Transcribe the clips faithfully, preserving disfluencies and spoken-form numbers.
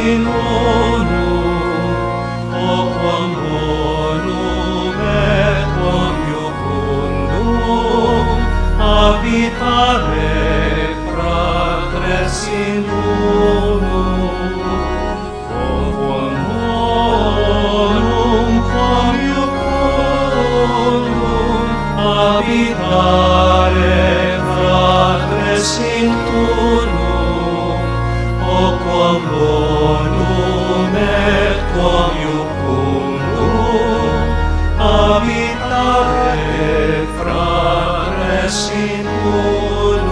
Sinunum, o quam bonum et quam iucundum abitare, fratres, in unum, o quam bonum quam iucundum abitare, fratres, in unum, o quam bonum et quam iucundum abitare, fratres, in unum.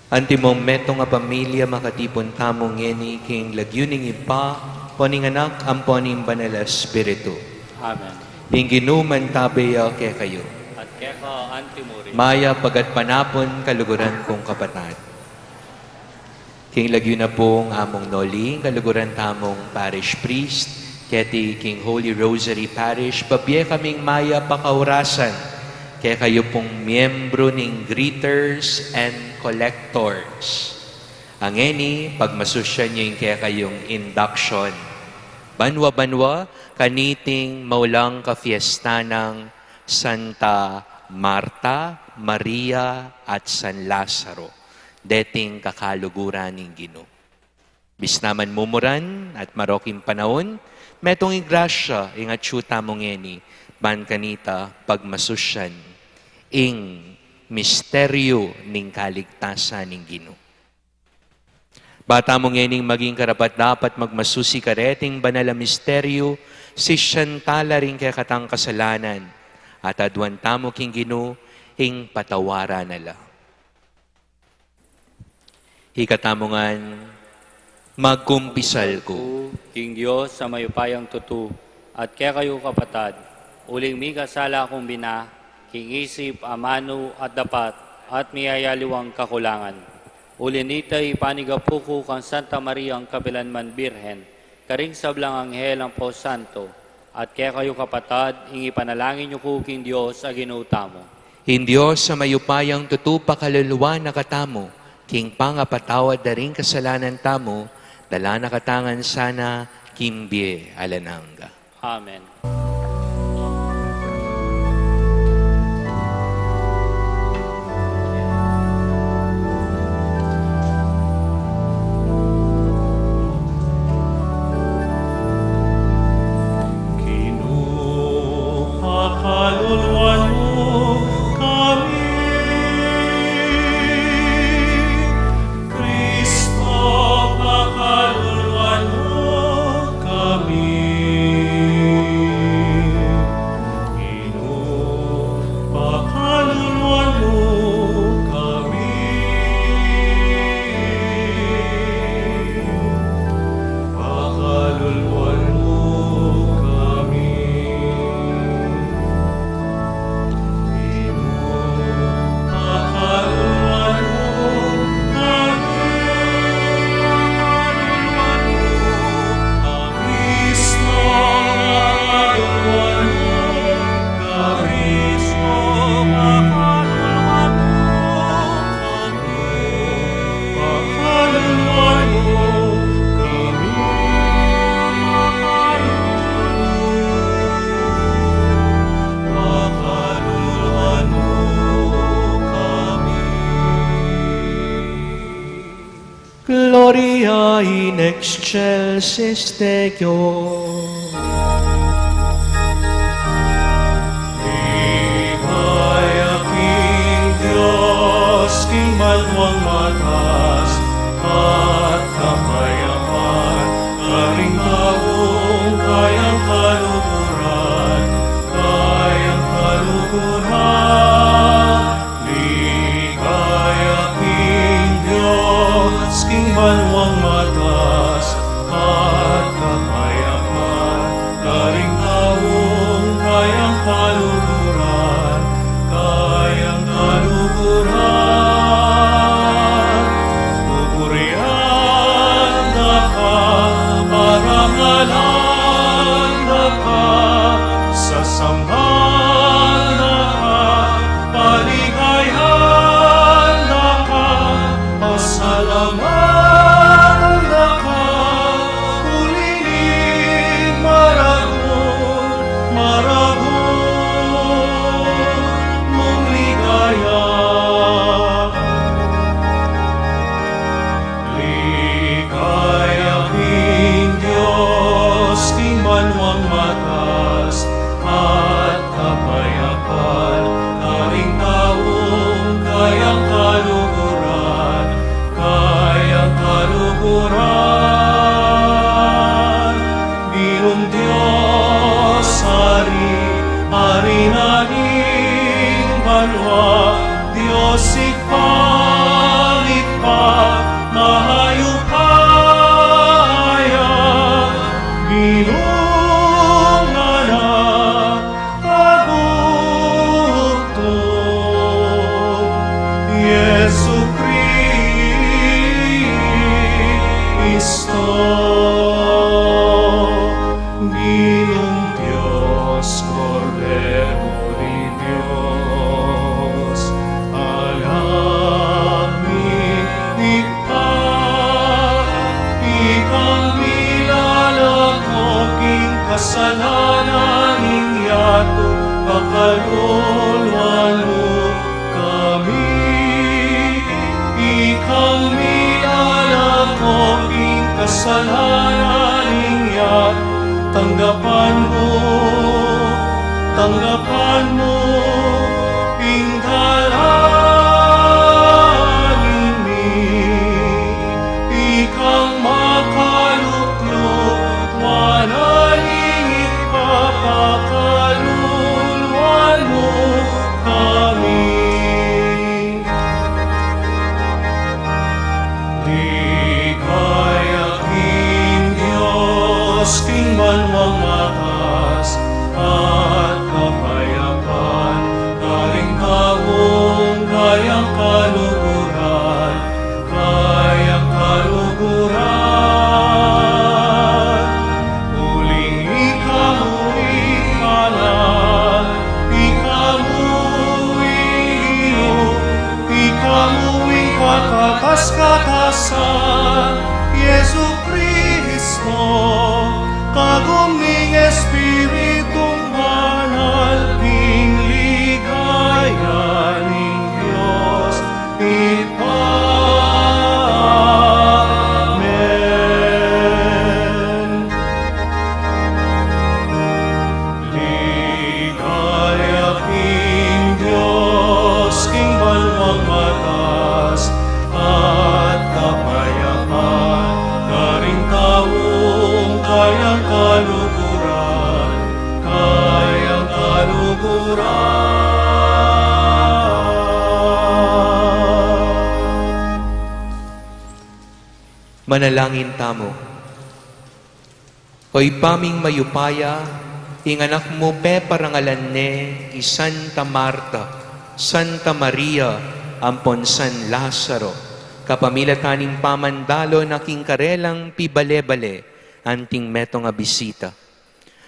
Antimo metung a pamilya, makatipun tamu ngeni king lagyu ning Ibpa, ampo ning Anak, ampo ning Banal a Espiritu. Amen. Ing Ginu mantabe ya kekayu. At keka antimurin. Mayap a gatpanapun, kaluguran kung kapatad. King lagyu na pung Among Noli, kaluguran tamung parish priest keti king Holy Rosary Parish, babie kaming mayap a kaurasan kekayu pung miyembru ning greeters and collectors. Ngeni, pagmasusyan yu ing kekayung induction. Banua-banua, kaniting maulang kafiesta nang Santa Marta, Maria, at San Lazaro, deting kakaluguran ning Ginu. Bisnaman mumuran at marok ing panaun, metung ing grasya ing atyu tamu ngeni, ban kanita pagmasusyan ing misteryu ning kaligtasan ning Ginu. Ba tamu ngening maging karapat-dapat magmasusi kareting banal a misteryu, sisyan tala ring kekatang kasalanan, at aduan tamu king Ginu ing patawaran na la. Ikatamu ngan, magkumpisal ku king Dios a mayupayang tutu, at kekayu kapatad, uling mikasala kung bina, king isip, amanu, at dapat, at miyayaliwang kakulangan. Uli nita, ipanigapu ku kang Santa Mariang kapilanman Birhen, karing sablang anghel ampo santo, at kekayu kapatad, ing ipanalangin yu ku king Dios a Ginu tamu. Ing Dios a mayupayang tutu pakaluluan na katamu, king pangapatawad da ring kasalanan tamu, dala na kata ngan sana king bie alang angga. Amen. Ginu, pakaluluan mu kami. Kristo, pakaluluan mu kami. Ginu, pakaluluan mu kami. Pakaluluan mu kami. Gloria in excelsis Deo. Ligaya king Dios king banwang matas, at kapayapan karing taung kayang kaluguran, kayang kaluguran. Ligaya king Dios king banwang matas, at kapayapan karing taung kayang kaluguran, kayang kaluguran. Pupurian da ka, parangalan da ka, sasamban da ka, paligayan da ka, o Kaluluan mu kami, ikang milalako king kasalanan ning yatu, tanggapan mu, tanggapan mu ing dalangin mi, ikang makalukluk, manalangin, papakaluluan mu kami. Ligaya king Dios, king banwang mataas, at kapayapan karing taung kayang kaluguran, kayang kaluguran. Uling ika mu ing banal, ika mu ing Ginu, ika mu ing kakatas-katasan, Jesucristo, kagum ning Espiritung Banal, king ligaya ning Dios Ibpa. Amen. Ligaya king Dios king banwang mataas, at kapayapan karing taung kayang kaluguran, kayang kaluguran. Manalangin tamu. O Ibpa ming mayupaya, ing Anak mu peparangalan ne i Santa Marta, Santa Maria, ampon San Lazaro, kapamilatan ning pamandalo na king karelang pibale-bale anting metung a bisita.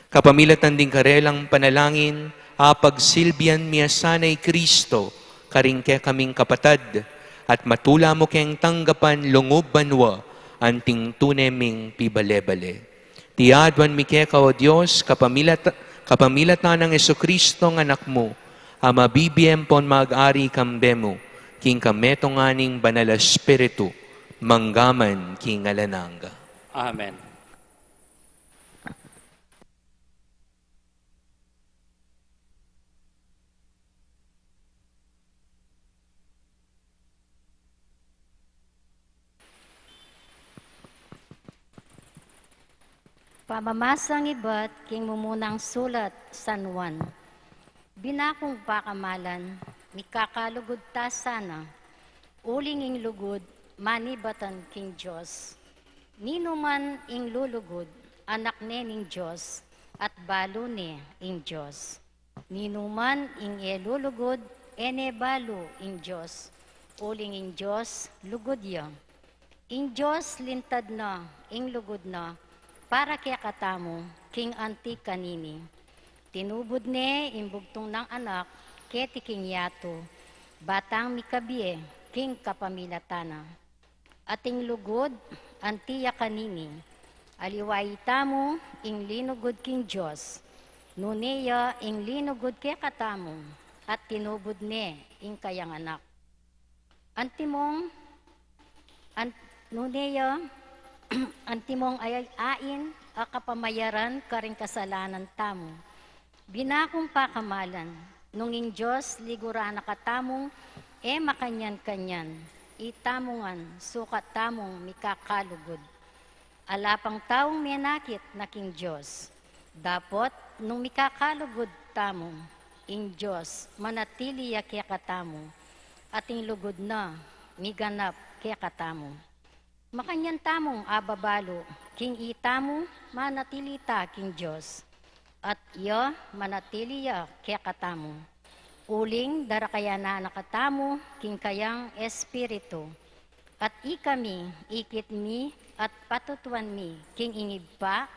Kapamilatan ding karelang panalangin, apagsilbian mi ya sana i Kristo karing kekaming kapatad, at matula mu keng tanggapan lungub banua anting tune ming pibale-bale. Iti aduan mi keka, O Dios, kapamilata-, kapamilatan nang Jesucristo a Anak mu, a mabibie ampon mag-ari kambe mu, king kametungan ning Banal a Espiritu, mangga man king alang angga. Amen. Pamamasang ibat king mumunang sulat San Juan. Bina kung pakamalan, mikakalugud ta sana, uling ing lugud manibatan king Dios. Ninuman ing lulugud, anak ne ning Dios, at balu ne ing Dios. Ninuman ing e lulugud, e ne balu ing Dios, uling ing Dios lugud ya. Ing Dios lintad na ing lugud na para kekatamu king anti kanini. Tinubud ne ing bugtung nang Anak keti king yatu, ba tang mikabie king kapamilatan na. At ing lugud, anti ya kanini, aliwa itamu ing linugud king Dios, nune ya ing linugud kekatamu, at tinubud ne ing kayang Anak. Antimong, an-, nune ya, antimong ay ain a kapamayaran karing kasalanan tamu. Bina kung pakamalan, nung ing Dios liguran na katamung e makanyan-kanyan, itamu ngan sukat tamung mikakalugud. Ala pang taung menakit na king Dios. Dapot nung mikakalugud tamu, ing Dios manatili ya kekatamu, at ing lugud na miganap kekatamu. Makanyan tamung ababalu, king itamu manatili ta king Dios, at iya manatili ya kekatamu. Uling darakayan na katamu king kayang Espiritu. At ikami, ikit mi at patutuan mi king ing Ibpa,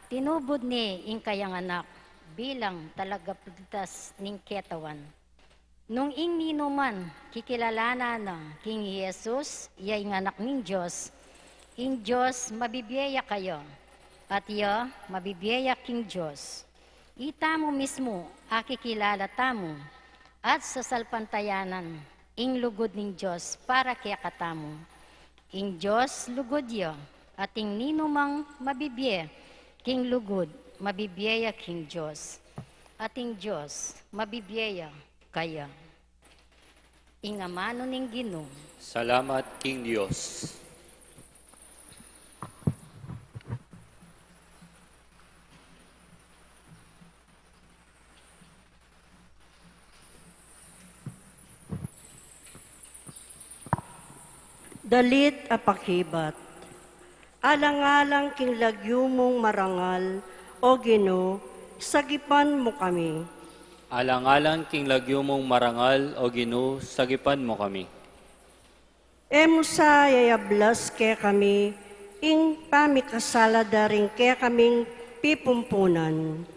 tinubud ne ing kayang Anak bilang talagapligtas ning ketawan. Nung ing ninuman kikilalanan na king Jesus ya ing Anak ning Dios, ing Dios mabibie ya kaya, at iya mabibie ya king Dios. Itamu mismu akikilala tamu at sasalpantayanan ing lugud ning Dios para kekatamu. Ing Dios lugud ya, at ing ninumang mabibie king lugud, mabibie ya king Dios, at ing Dios mabibie ya kaya. Ing amanu ning Ginu. Salamat king Dios. Dalit a pakibat. Alang-alang king lagyu mung marangal, O Ginu, sagipan mu kami. Alang-alang king lagyu mung marangal, O Ginu, sagipan mu kami. E mu sa yayablas kekami ing pamikasala da ring kekaming pipumpunan.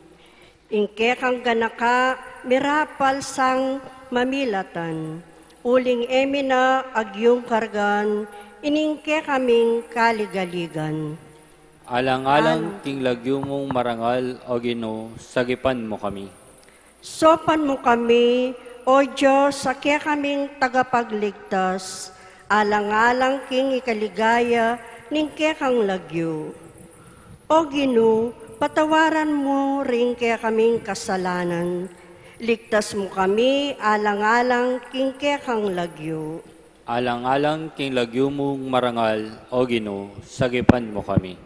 Ing kekang ganaka mirapal sang mamilatan, uling e mi na agyung kargan ining kekaming kaligaligan. Alang-alang An- king lagyu mung marangal, O Ginu, sagipan mu kami. Saupan mu kami, O Dios, a kekaming tagapagligtas, alang-alang king ikaligaya ning kekang lagyu. O Ginu, patawaran mu ring kekaming kasalanan. Ligtas mu kami alang-alang king kekang lagyu. Alang-alang king lagyu mung marangal, O Ginu, sagipan mu kami.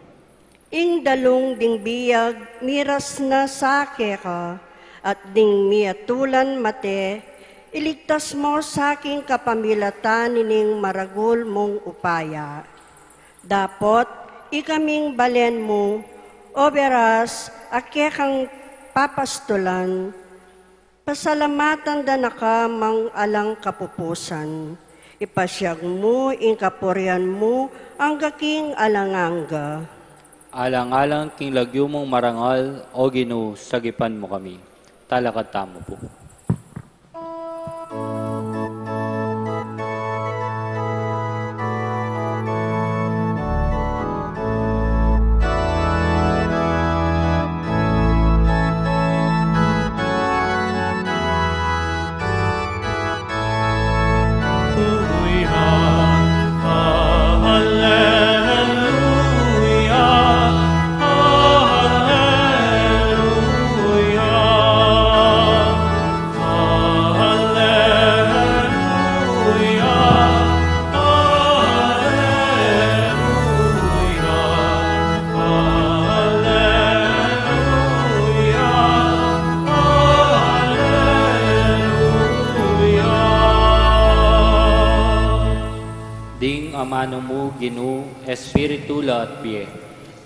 Ing dalung ding biag miras na sa keka, at ding miatulan mate, iligtas mu sa king kapamilatan ning maragul mung upaya. Dapot ikaming balen mu, o beras a kekang papastulan, pasalamatan da na ka mang alang kapupusan. Ipasiag mu ing kapurian mu angga king alang angga. Alang-alang king lagyu mung marangal, O Ginu, sagipan mu kami. Talakad tamu pu. Ding amanu mu, Ginu, espiritu la at bie.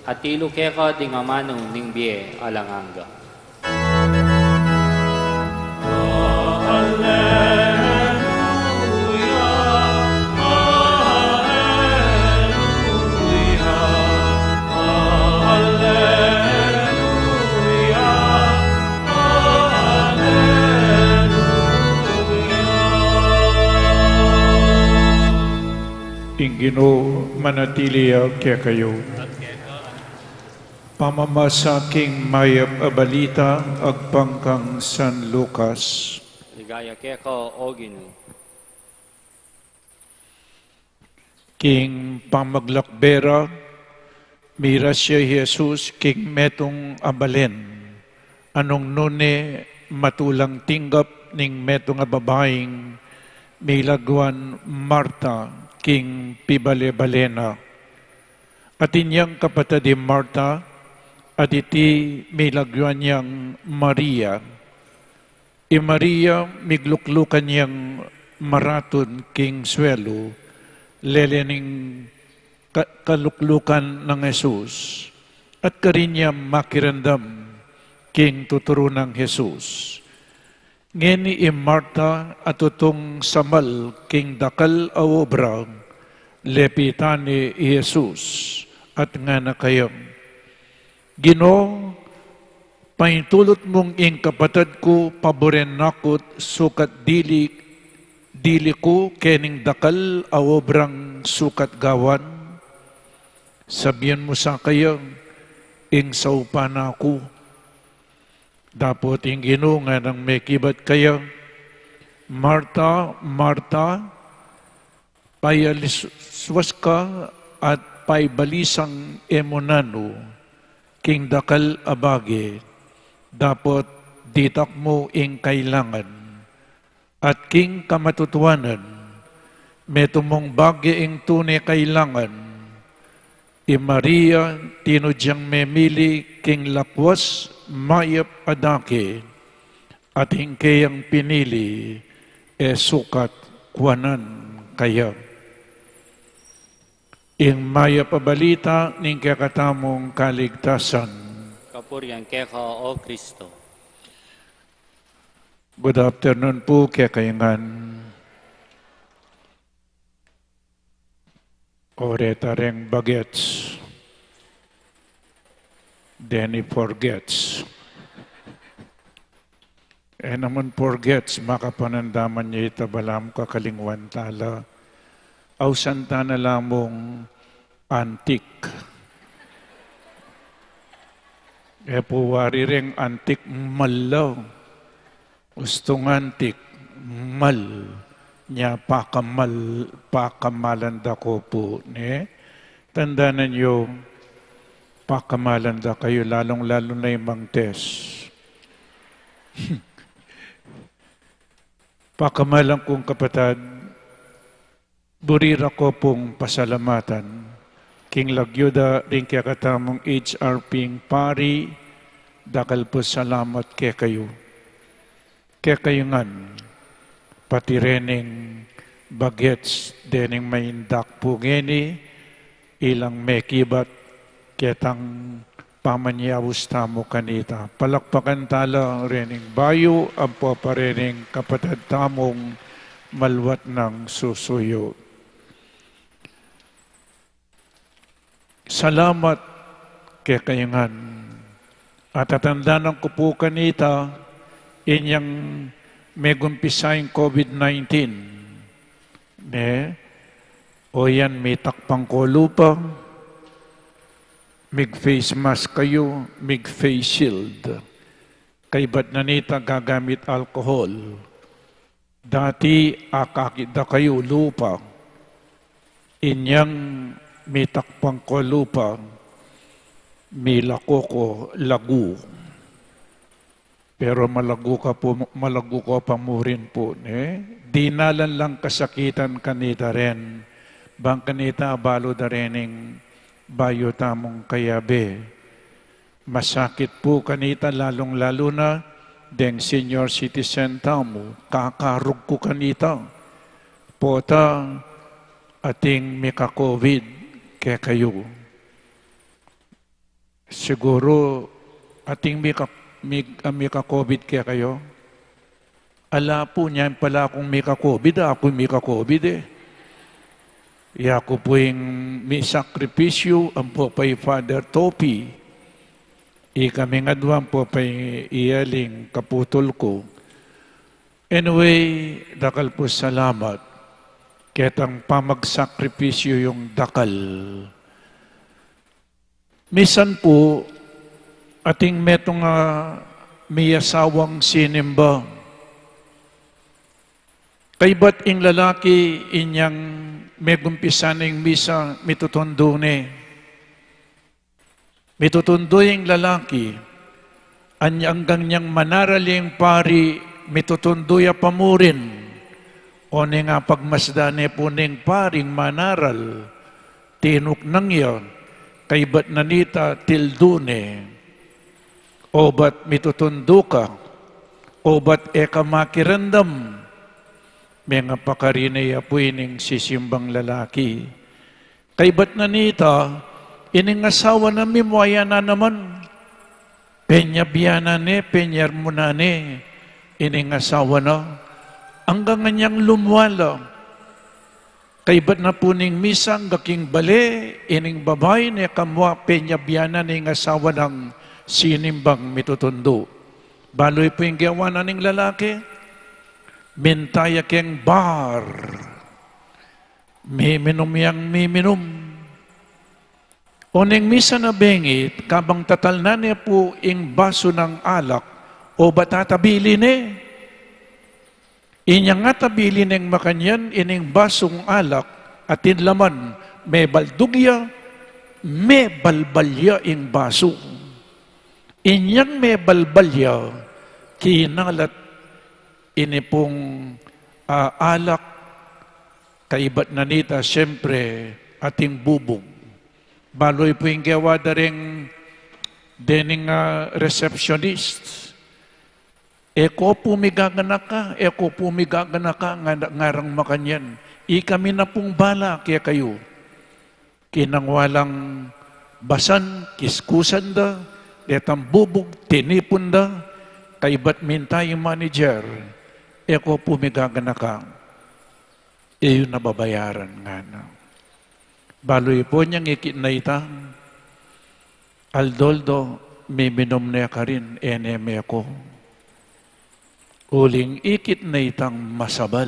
Atilu keka ding amanu ning bie alang angga. Ing Ginu manatili ya kekayu. Pamamasa king mayap a balita agpang kang San Lucas. Ligaya keka, O Ginu. King pamaglakbe ra, miras ya i Jesus king metung a balen, a nung nune matulang tinggap ning metung a babaing milagwan Marta king pibale-bale na. Atin yang kapatad i Marta, at iti milagwan yang Maria. I Maria, migluklukan yang maratud king suelu, lele ning ka-, kaluklukan nang Jesus, at karin ya makiramdam king tuturu nang Jesus. Ngeni i Marta a tutung samal king dakal a obra, lepitan ne i Jesus, at ngana kaya, Ginu, paintulut mung ing kapatad ku paburen na ku sukat dili, dili ku kening dakal a obrang sukat gawan? Sabian mu sa kaya, ing saupan na ku. Dapot ing Ginu nganang mekibat kaya, "Marta, Marta, paialiswas ka at paibalisang e mu nanu king dakal a bage, dapot ditak mu ing kailangan." At king kamatutuanan, metung mung bage ing tune kailangan. I Maria, tinud yang memili king lakwas mayap a dake, at ing keyang pinili, e sukat kuanan kaya. Ing mayap a balita ning kekatamung kaligtasan. Kapurian keka, O Kristo. Good afternoon pu kekayu ngan. O reta reng bagets, deni forgets. E naman forgets, makapanandaman ya ita, balamu kakalingwan tala. Ausan ta na la mung antik. E pu wari reng antik, mal la. Ustung antik, mal. Nya pakamal, pakamalan da ko pu, ne? Tandanan yu, pakamalan da kayu, lalung-lalu na i Mang Tess. Pakamalan kung kapatad, buri ra ko pung pasalamatan king lagyu da ring kekatamung H R P ing pari, dakal pu salamat kekayu. Kekayu ngan, pati rening bagets dening maindak pu ngeni, ilang mekibat ketang pamanyaus tamu kanita. Palakpakan tala rening bayu ampo pa rening kapatad tamung maluat nang susuyu. Salamat kekayu ngan. At tatandanan ku pu kanita inyang megumpisang COVID nineteen. Ne? O yan, mitakpan ko lupa, mig face mask kayu, mig face shield. Kaybat na nita gagamit alcohol. Dati akakit da kayu lupa, inyang mitakpan ko lupa, milako ko lagu. Pero malagu ka pu, malagu ko pa mu rin pu, ne? Dinalan lang kasakitan kanita ren, bang kanita abalu da rening bayu tamung kayabe. Masakit pu kanita, lalung-lalu na deng senior citizen tamu, kakarug ku kanita. Pota ating mika-COVID kekayu. Siguru ating mika, mi-, ah, mika-COVID kekayu. Ala pu, nya pala kung mika-COVID, aku mika-COVID e. Yaku pu ing misakripisyu ampo pa i Father Topi. Ikami ngan adwa ampo pa i Eling, kaputul ku. Anyway, dakal pu salamat ketang pamagsakripisyu yung dakal. Misan pu, ating metung a miyasawang sinimba. Kaybat ing lalaki inyang megumpisa ning misa, mitutundu ne. Mitutundu ing lalaki, anya anggang nyang manaral ing pari, mitutundu ya pa mu rin. O ning apagmasdan ne pu ning paring manaral, tinuknang ya, kaybat na nita tildu ne. Obat mitutundu ka, obat e ka makiramdam, mengapakari ne ya pu ining sisimbang lalaki. Kaybat na nita, ining asawa na mimwaya na naman. Penyabianan ne, penyarmunan ne, ining asawa na. Anggang anyang lumwala. Kaybat na pu ning misa angga king bale, ining babai ne kamwa penyabianan ing asawa nang sinimbang mitutundu. Balu yu pu ing gewa na ning lalaki, minta ya keng bar. Miminum yang miminum. Oning misa na bengit, kabang tatalnan ne pu ing basu nang alak, O ba tatabilin ne? Inya nga tabilin neng makanyan ining basung alak, atin laman, mebaldug ya, mebalbal ya ing basu. Inyang mebalbal ya, kinalat ini pung, ah, alak, kaybat na nita, siyempre, ating bubug. Balu yu pu ing gewa da reng dening, ah, receptionist. E ko pu migaganaka, e ko pu migaganaka, nga, ngarang makanyan. Ikami na pung bala kekayu. Kinangwa lang basan, kiskusan da, detang bubug, tinipun da, kaybat minta ing manager, e ko pu migaganaka. E yu na babayaran, ngana. Balu yu pu inyang ikit na itang, aldo-aldo, miminum ne karin, e ne meko. Uling ikit na itang masabal.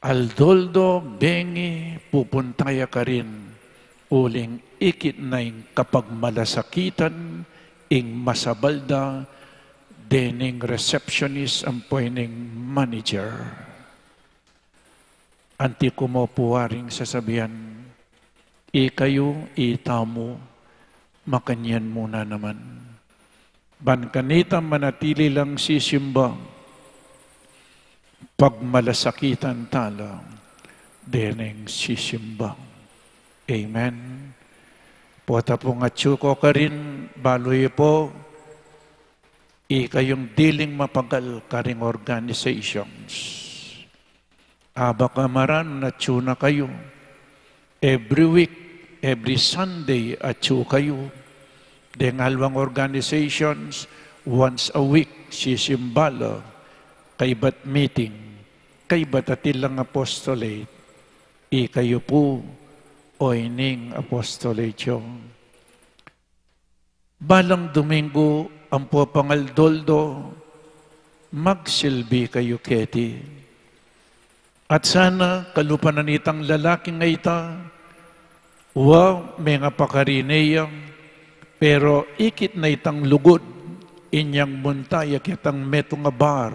Aldo-aldo, bengi, pupunta ya karin, uling ikit na ing kapagmalasakitan, ing masabal da, dening receptionist ampo ining manager. Anti ku mu pu waring sasabian, ikayu, itamu, makanyan mu na naman. Ban kanita manatili lang sisimba, pagmalasakitan tala dening sisimba. Amen. Pota pung atyu ko karin, balu yu pu, ikayung diling mapagal karing organizations. Aba kamaran, atyu na kayu. Every week, every Sunday, atyu kayu. Deng alwang organizations, once a week, sisimba la, kaybat meeting, kaybat atin lang apostolate. Ikayu pu, o ining apostolate yu. Balang Domingo ampo pangaldo-aldo, magsilbi kayu keti. At sana kalupa na nitang lalaking ita, wa, mengapakarine ya, pero ikit na itang lugud, inyang munta ya ketang metung a bar,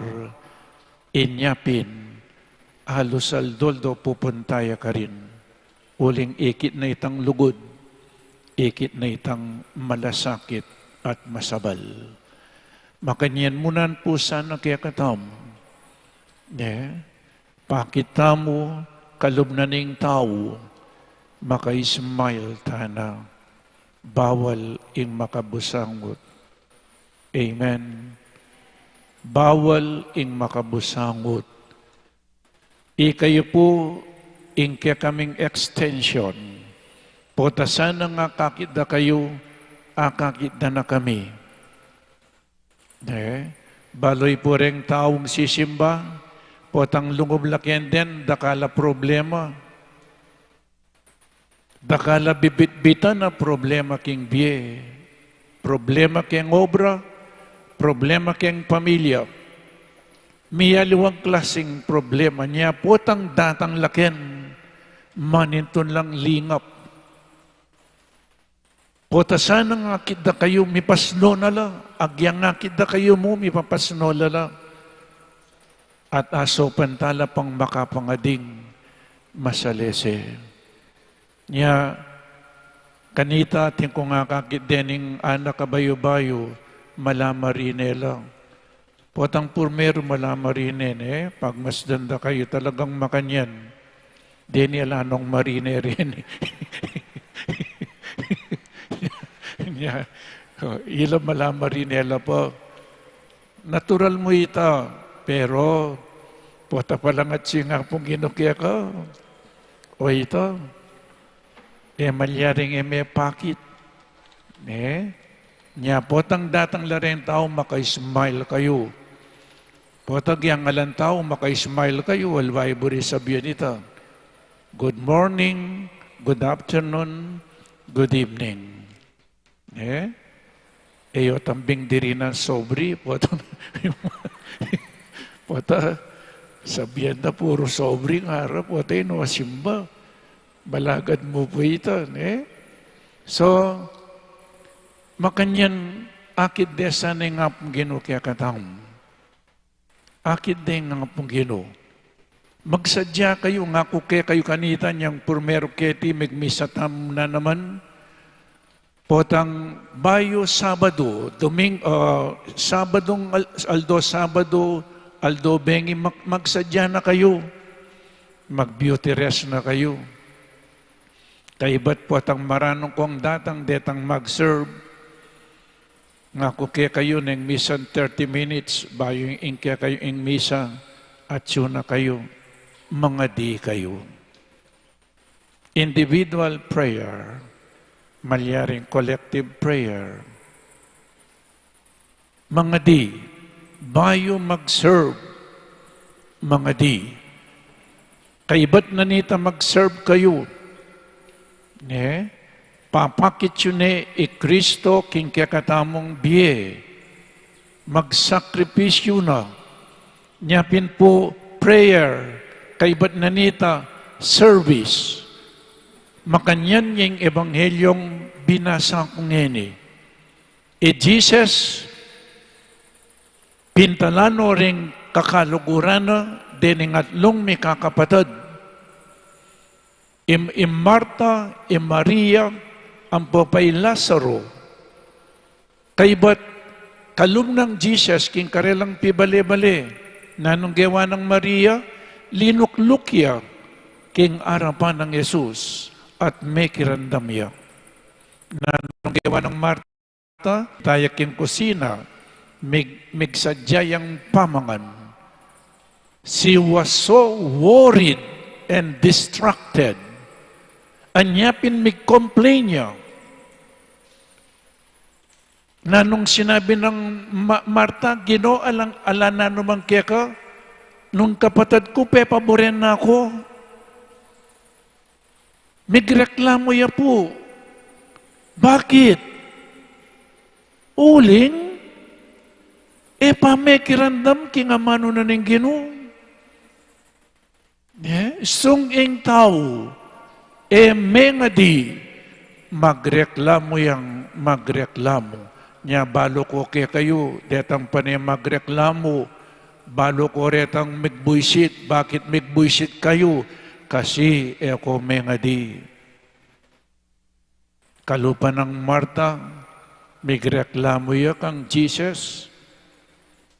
inya pin, alus aldo-aldo pupunta ya karin. Uling ikit na itang lugud, ikit na itang malasakit at masabal. Makanyan mu nan pu sana kekatamu. Ne? Pakit tamu, kalub na ning tau, maka-smile tana. Bawal ing makabusangut. Amen. Bawal ing makabusangut. Ikayu pu ing kekaming extension. Pota sana nga akakit da kayu, akakit da na kami. E, balu yu pu reng taung sisimba, potang lungub la kenden, dakal a problema. Dakal a bibitbitan a problema king bie, problema keng obra, problema keng pamilya. Miyaliwang klasing problema, nya potang datang la ken, manintun lang lingap. Pota sana nga akit da kayu, mipasno na la, agyang akit da kayu mu, mipapasno la la. At asopan tala pang makapangading masalese. Nya, kanita, atin kung akakit dening anak a bayu-bayu, mala marine la. Potang purmeru mala marine, ne? Pagmasdan da kayu, talagang makanyan. Deni ala nung marine reni. Nya, o, ila mala marine la pa. Natural mu ita, pero pota pa lang atsi nga pung inu keka. O ita, e malyaring e mepakit. Ne? Nya potang datang la reng tau, maka-smile kayu. Pota agyang alang tau, maka-smile kayu, alwa yu buri sabian ita, "Good morning, good afternoon, good evening." E? E yu tambing diri nang sobri, pota, pota, sabian da puru sobri, ngara, pota inu asimba. Balagad mu pu ita, ne? So, makanyan Akit de sana ing Apung Ginu kekatamu. Akit de ing Apung Ginu. Magsadya kayu, ngaku kekayu kanita, inyang purmeru keti, migmisa tamu na naman. Potang bayu Sabadu, Doming-, ah, Sabadung al-, aldo Sabadu, aldo bengi, mag-, magsadya na kayu. Mag-beauty rest na kayu. Kaybat potang maranun kong datang detang mag-serve, ngaku kekayu, neng misan thirty minutes bayu ing kekayu ing misa, atsu na kayu, mangadi kayu. Individual prayer, malyaring collective prayer. Mangadi, bayu mag-serve, mangadi. Kaybat na nita mag-serve kayu, ne? Papakit yu ne i Kristo king kekatamung bie. Magsakripisyu na. Nya pin pu prayer, kaybat na nita service. Makanyan ing ebanghelyo ing binasa ku ngeni. I Jesus, pintalan no ring kakaluguran na dening atlung mikakapatad. I, i Marta, i Maria, ampo pa i Lazaro. Kaybat, kalub nang Jesus king karelang pibale-bale. Nanung gewa nang Maria? Linukluk ya king arapan nang Jesus at mekiramdam ya. Nanung gewa nang Marta? Taya king kusina, mig-, migsadya yang pamangan. She was so worried and distracted. Anya pin mig-complain ya. Nanung sinabi nang Ma-, Marta, "Ginu, alang, ala na naman keka, nung kapatad ku pepaburen na ku." Migreklamu ya pu. Bakit? Uling e pa mekiramdam king amanu na ning Ginu. Ne? Sung ing tau e mengadi, magreklamu yang magreklamu. Nya balu ku kekayu, detang pane magreklamu, balu ku retang migbuisit. Bakit migbuisit kayu? Kasi e ku mengadi. Kalupa nang Marta, migreklamu ya kang Jesus.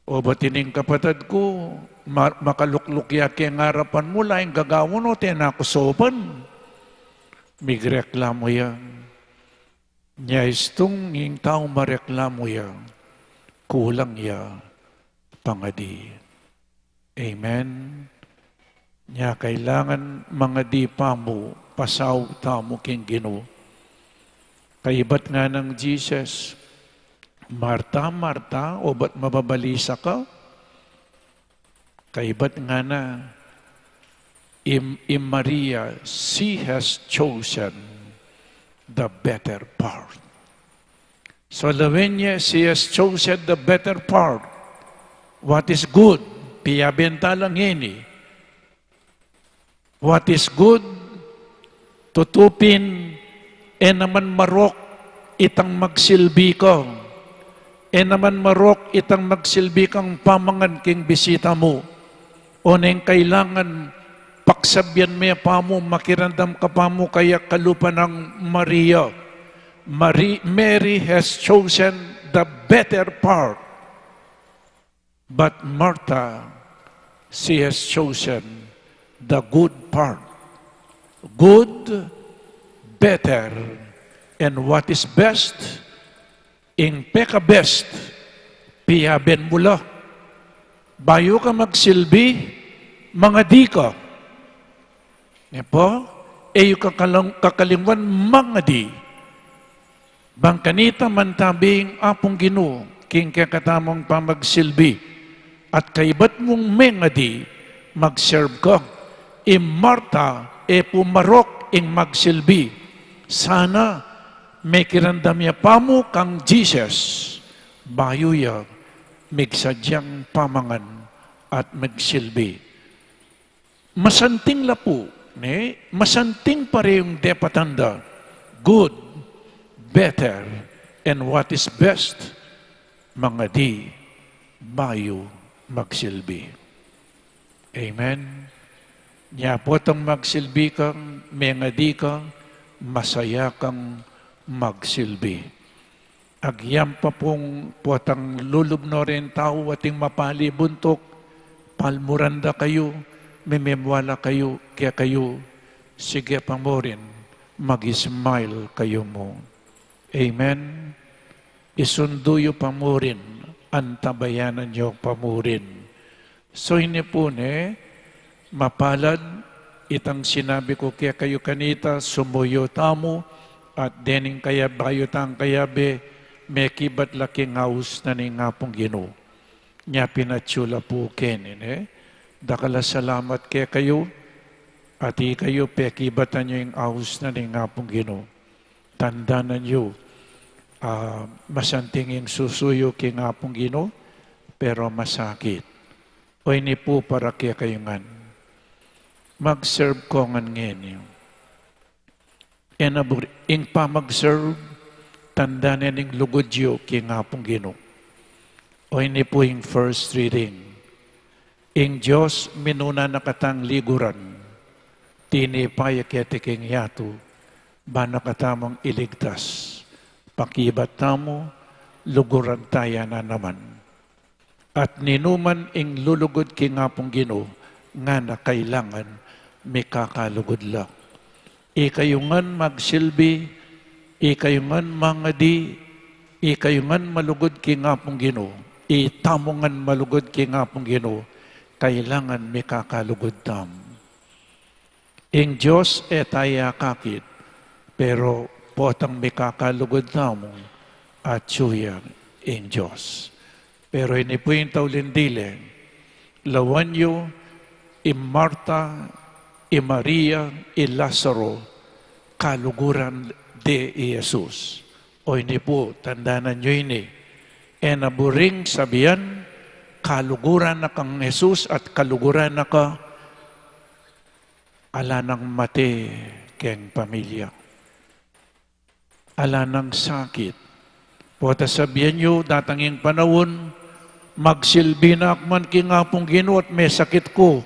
Obat ining kapatad ku, ma-, makalukluk ya keng arapan mu, ala ing gagawan, o, tena ku saupan. Migreklamu ya. Nya istung ing tau mareklamu ya, kulang ya pangadi. Amen. Nya kailangan mangadi pa mu, pasaup tamu king Ginu. Kaybat nga nang Jesus, "Marta, Marta, obat mababalisa ka?" Kaybat ngana, "I, i Maria, she has chosen the better part." So, lawen ye, she has chosen the better part. What is good? Piyabe ta la ngeni. What is good? Tutu pin, e naman marok itang magsilbi ka. E naman marok itang magsilbi kang pamangan king bisita mu. O neng kailangan, pagsabyan me pa mu, makiramdam ka pa mu kaya kalupa nang Maria. Mari-, Mary has chosen the better part. But Martha, she has chosen the good part. Good, better, and what is best, ing peka-best, piyaben mu la. Bayu ka magsilbi, mangadi ka. Ne pu, e yu kakalang-, kakalingwan mangadi. Bang kanita mantabi ing Apung Ginu king kekatamung pamagsilbi, at kaybat mung mengadi, mag-serve ka. I Marta, e pu marok ing magsilbi. Sana mekiramdam ya pa mu kang Jesus, bayu ya migsadyang pamangan at magsilbi. Masanting la pu, ne? Masanting pa reng depatan da. Good, better, and what is best. mangadi bayu magsilbi. Amen. Nya potang magsilbi ka, mengadi ka, masaya kang magsilbi. Agyang pa pung potang lulub no ring tau ating mapali buntuk, palmuran da kayu, mimimwala kayu, kekayu, sige pa murin, mag-smile kayu mu. Amen. Isundu yu pa murin, antabayanan yu pa murin. So ini pu ne, mapalad itang sinabi ku kekayu kanita, sumuyu tamu, at dening kaya bayu tang kayabe, mekibat la king aus na ning Apung Ginu. Nya pinatsu la pu keni ne, dakal a salamat kekayu, at ikayu pekibatan yu ing aus na ning Apung Ginu. Tandanan yu, ah, masanting ing susuyu king Apung Ginu, pero masakit. O ini pu para kekayu ngan. Mag-serve ko ngan ngeni. E na buri, ing pamag-serve, tanda ne ning lugud yu king Apung Ginu. O ini pu ing first reading. Ing Dios minuna na katang liguran, tinipa ya keti king yatu, ba na katamung iligtas, pakibat tamu, luguran taya na naman. At ninuman ing lulugud king Apung Ginu, ngana kailangan mikakalugud la. Ikayu ngan magsilbi, ikayu ngan mangadi, ikayu ngan malugud king Apung Ginu, itamu ngan malugud king Apung Ginu, kailangan mikakalugud tamu. Ing Dios e taya akakit, pero potang mikakalugud tamu, atyu ya ing Dios. Pero ini pu ing tauli dili, lawan yu, i Marta, i Maria, i Lazaro, kaluguran de i Jesus. O ini pu, tandanan yu ini, e na buring sabian, kaluguran na kang Jesus at kaluguran na ka, ala nang mate keng pamilya. Ala nang sakit. Pota sabian yu, datang ing panaun, magsilbi na ak man king Apung Ginu at mesakit ku.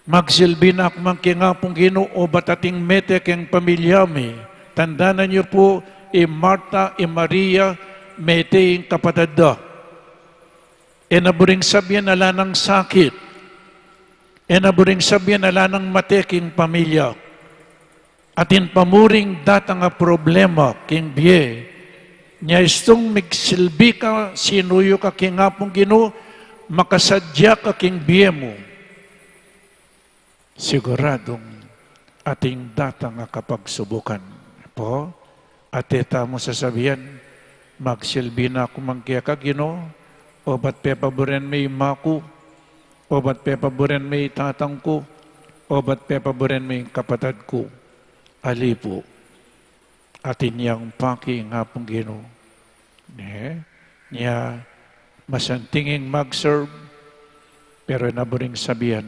Magsilbi na ak man king Apung Ginu, obat ating mete keng pamilya mi. Tandanan yu pu, i Marta, i Maria, mete ing kapatad da. E na buring sabian ala nang sakit. E na buring sabian ala nang mate king pamilya. Atin pa muring datang a problema king bie. Nya istung migsilbi ka, sinuyu ka king Apung Ginu, makasadya ka king bie mu. Siguradung atin datang a kapagsubukan. Po, at e tamu sasabian, magsilbi na ku man keka Ginu, obat pepaburen me ing ima ku, obat pepaburen me ing tatang ku, obat pepaburen me ing kapatad ku. Ali pu. Atin yang paki ing Apung Ginu. Ne? Nya, masanting ing mag-serve, pero e na buring sabian,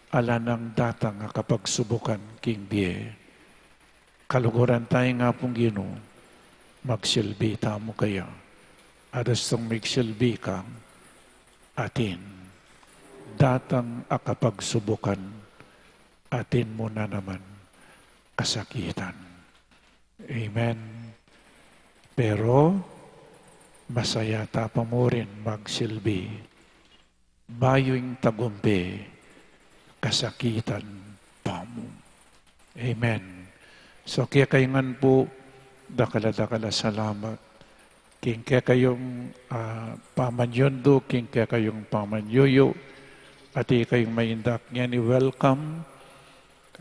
ala nang datang a kapagsubukan king bie. Kaluguran taya ing Apung Ginu, magsilbi tamu kaya. At istung migsilbi ka, atin datang a kapagsubukan, atin mu na naman kasakitan. Amen. Pero masaya ta pa murin magsilbi, bayu ing tagumpe kasakitan pa mu. Amen. So, kekayu ngan pu, dakal a dakal a salamat king kekayung, ah, pamanyundu, king kekayung pamanyuyu, at ikayung maindak ngeni, welcome,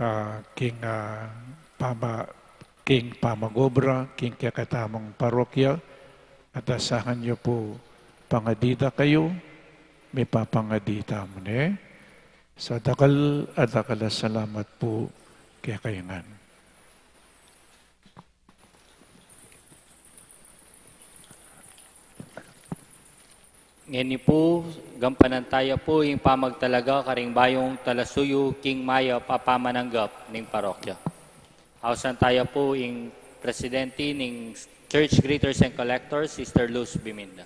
ah, king, ah, pama-, king pamag-obra king kekatamung parokya, at asahan yu pu pangadi da kayu, mipapangadi tamu ne. Sa dakal a dakal a salamat pu kekayu ngan. Ngeni pu, gampanan taya pu ing pamagtalaga karing bayung talasuyu king mayap a pamananggap ning parokya. Ausan taya pu ing Presidente ning Church Greeters and Collectors, Sister Luz Biminda.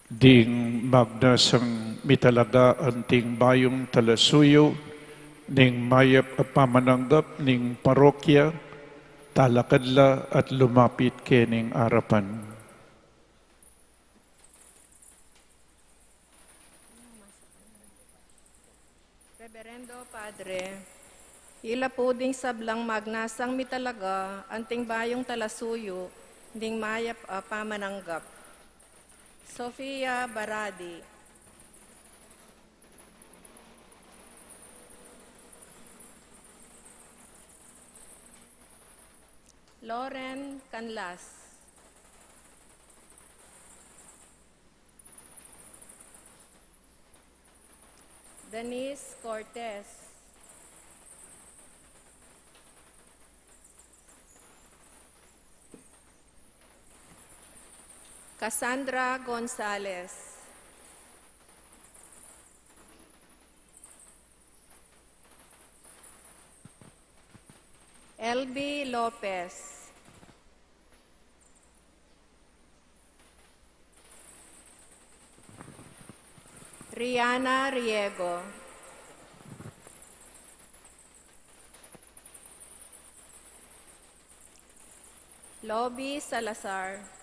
Ding magnasang mitalaga anting bayung talasuyu ning mayap a pamananggap ning parokya, talakad la at lumapit kening arapan. Reverendo Padre, ila pu ding sablang magnasang mitalaga anting bayung talasuyu ning mayap a pamananggap. Sofia Baradi. Loren Canlas. Denise Cortez. Cassandra Gonzalez. Elby Lopez. Riana Riego. Lobby Salazar.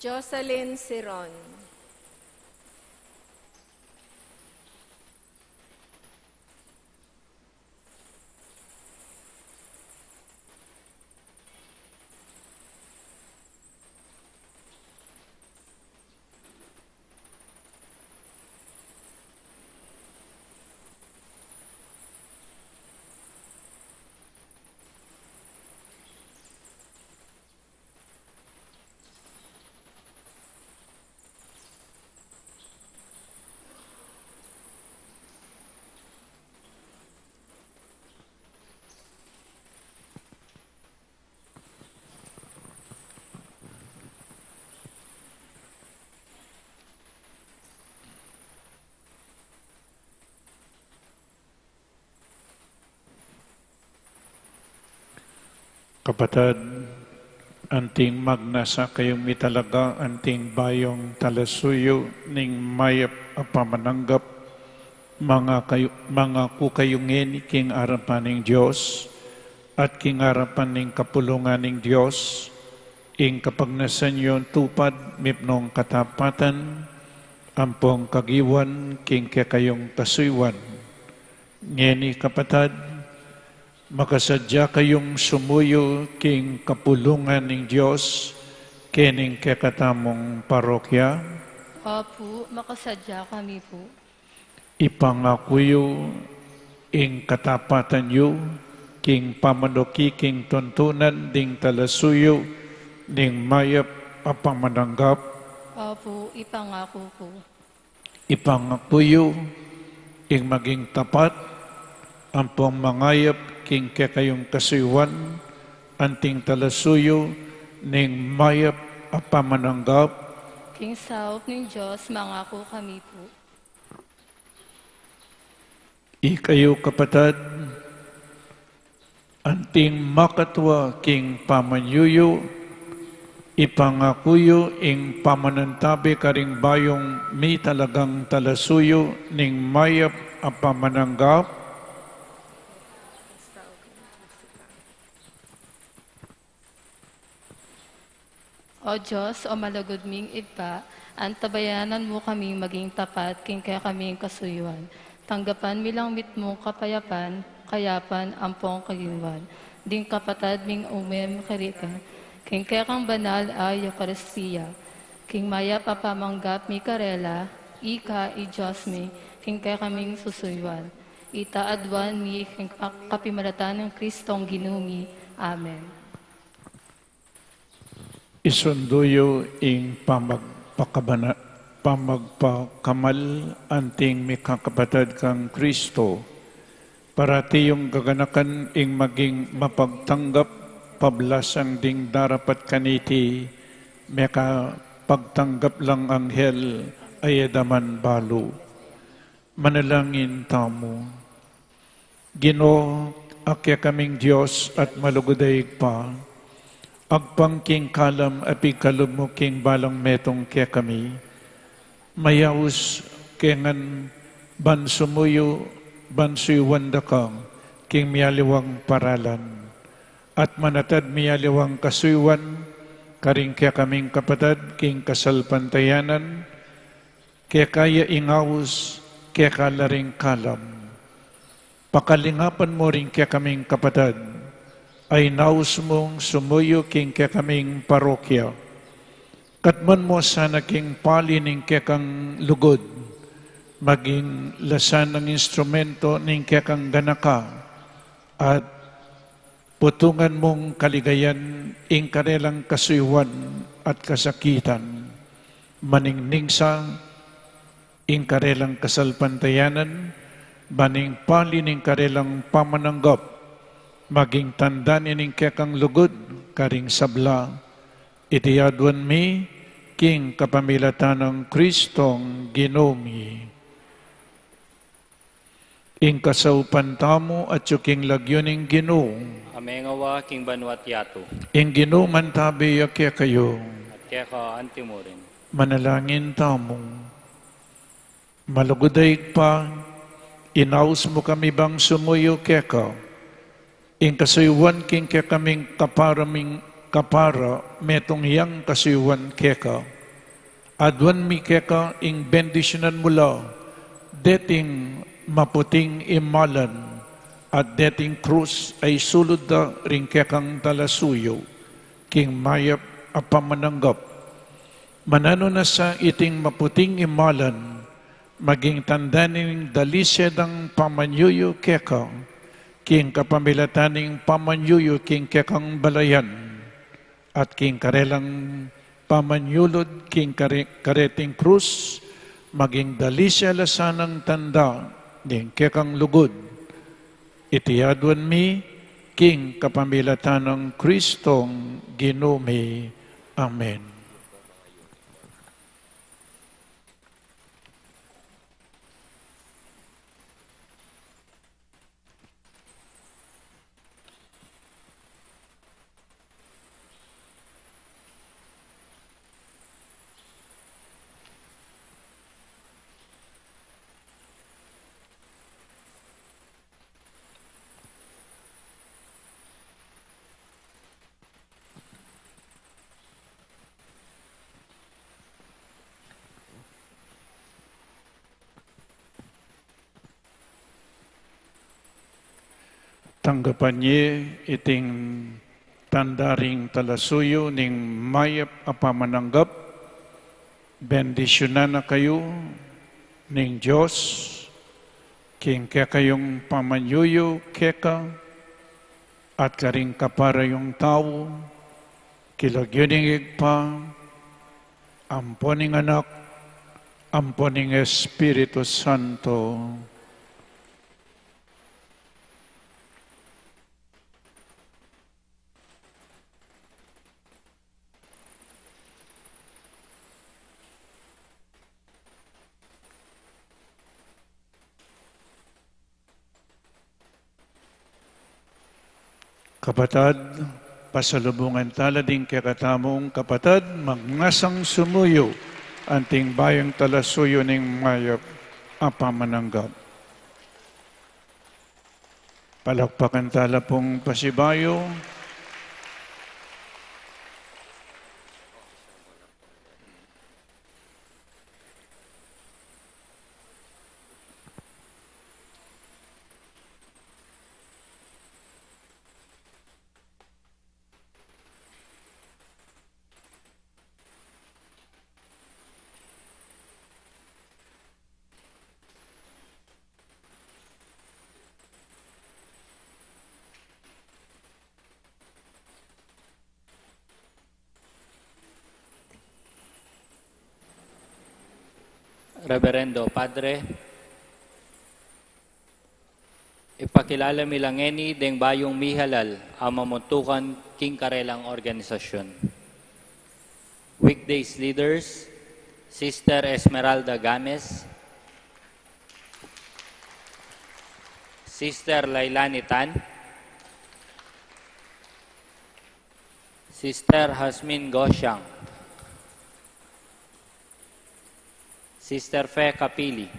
Jocelyn Siron. Kapatad, anting magnasa kayung mitalaga anting bayung talasuyu ning mayap a pamananggap, manga kayu-, mangaku kayu ngeni king arapan ning Dios at king arapan ning kapulungan ning Dios, ing kapagnasan yu tupad mipnung katapatan ampong kagiwan king kekayung kasuyuan. Ngeni kapatad, makasadya kayung sumuyu king kapulungan ning Dios kening kekatamung parokya? Opu, makasadya kami pu. Ipangaku yu ing katapatan yu king pamanuki king tuntunan ding talasuyu ning mayap a pamananggap? Opu, ipangaku ku. Ipangaku yu ing maging tapat ampong mangayap king kekayung kasuyuan anting talasuyu ning mayap a pamananggap? King saup ning Dios, mangaku kami pu. Ikayu kapatad, anting makatua king pamanyuyu, ipangaku yu ing pamanantabi karing bayung mitalagang talasuyu ning mayap a pamananggap? O Dios, o malugud ming Ibpa, antabayanan mu kaming maging tapat king kekaming kasuyuan. Tanggapan mi lang mitmung kapayapan, kayapan, ampong kagiwan ding kapatad ming umem kekami king kekang banal a Eukaristia, king mayap a pamanggap mi karela, ika i Dios mi, king kekaming susuyuan. Ita aduan mi king kap-, kapamilatan nang Kristong Ginu mi. Amen. Isundu yu ing pamagpakabana-, pamagpakamal anting mikakapatad kang Kristo, Parati yung gaganakan ing maging mapagtanggap, pablasang ding darapat kaniti, mekapagtanggap lang anghel, ay adaman balu. Manalangin tamu. Ginu, a kekaming Dios at malugud a Ibpa, agpang king kalam a pigkalub mu king balang metung kekami, mayaus ke ngan ban sumuyu, ban suyuan da ka king mialiwang paralan, at manatad mialiwang kasuyuan karing kekaming kapatad king kasalpantayanan, keka ya ing aus, keka la ring kalam. Pakalingapan mu ring kekaming kapatad a inaus mung sumuyu king kekaming parokya. Katmuan mu sana king pali ning kekang lugud, maging la sanang instrumento ning kekang ganaka, at putungan mung kaligayan ing karelang kasuyuan at kasakitan. Maningning sa ing karelang kasalpantayanan, ban ing pali ning karelang pamananggap maging tanda ne ning kekang lugud karing sabla. Iti aduan mi king kapamilatan nang Kristong Ginu mi. Ing kasaupan tamu atyu king lagyu ning Ginu. Ame nga wa king banua't yatu. Ing Ginu mantabi ya kekayu. At keka antimurin. Manalangin tamu. Malugud a Ibpa, inaus mu kami bang sumuyu keka. Ing kasuyuan king kekaming kapara ming-, kapara metung yang kasuyuan keka. Aduan mi keka ing bendisyunan mu la deting maputing imalan at deting krus a isulud da ring kekang talasuyu king mayap a pamananggap. Mananu na sa iting maputing imalan maging tanda ning dalise dang pamanyuyu keka, king kapamilatan ning pamanyuyu king kekang balayan, at king karelang pamanyulud king kare-, kareting krus, maging dalise la sanang tanda ning kekang lugud. Iti aduan mi king kapamilatan nang Kristong Ginu mi. Amen. Tanggapan ye iting tanda ring talasuyu ning mayap a pamananggap. Bendisyunan na kayu ning Dios king kekayung pamanyuyu keka at karing kapara yung tau, king lagyu ning Ibpa, ampo ning Anak, ampo ning Espiritu Santo. Kapatad, pasalubungan tala ding kekatamung kapatad, magnasang sumuyu, anting bayung talasuyu ning mayap a pamananggap. Palakpakan tala pung pasibayu. Reverendo Padre, Ipakilala mi la ngeni deng bayung mihalal a mamuntukan king karelang organisasyun. Weekdays leaders, Sister Esmeralda Games, Sister Lailani Tan, Sister Hasmin Goshang, Sister Fe Capili,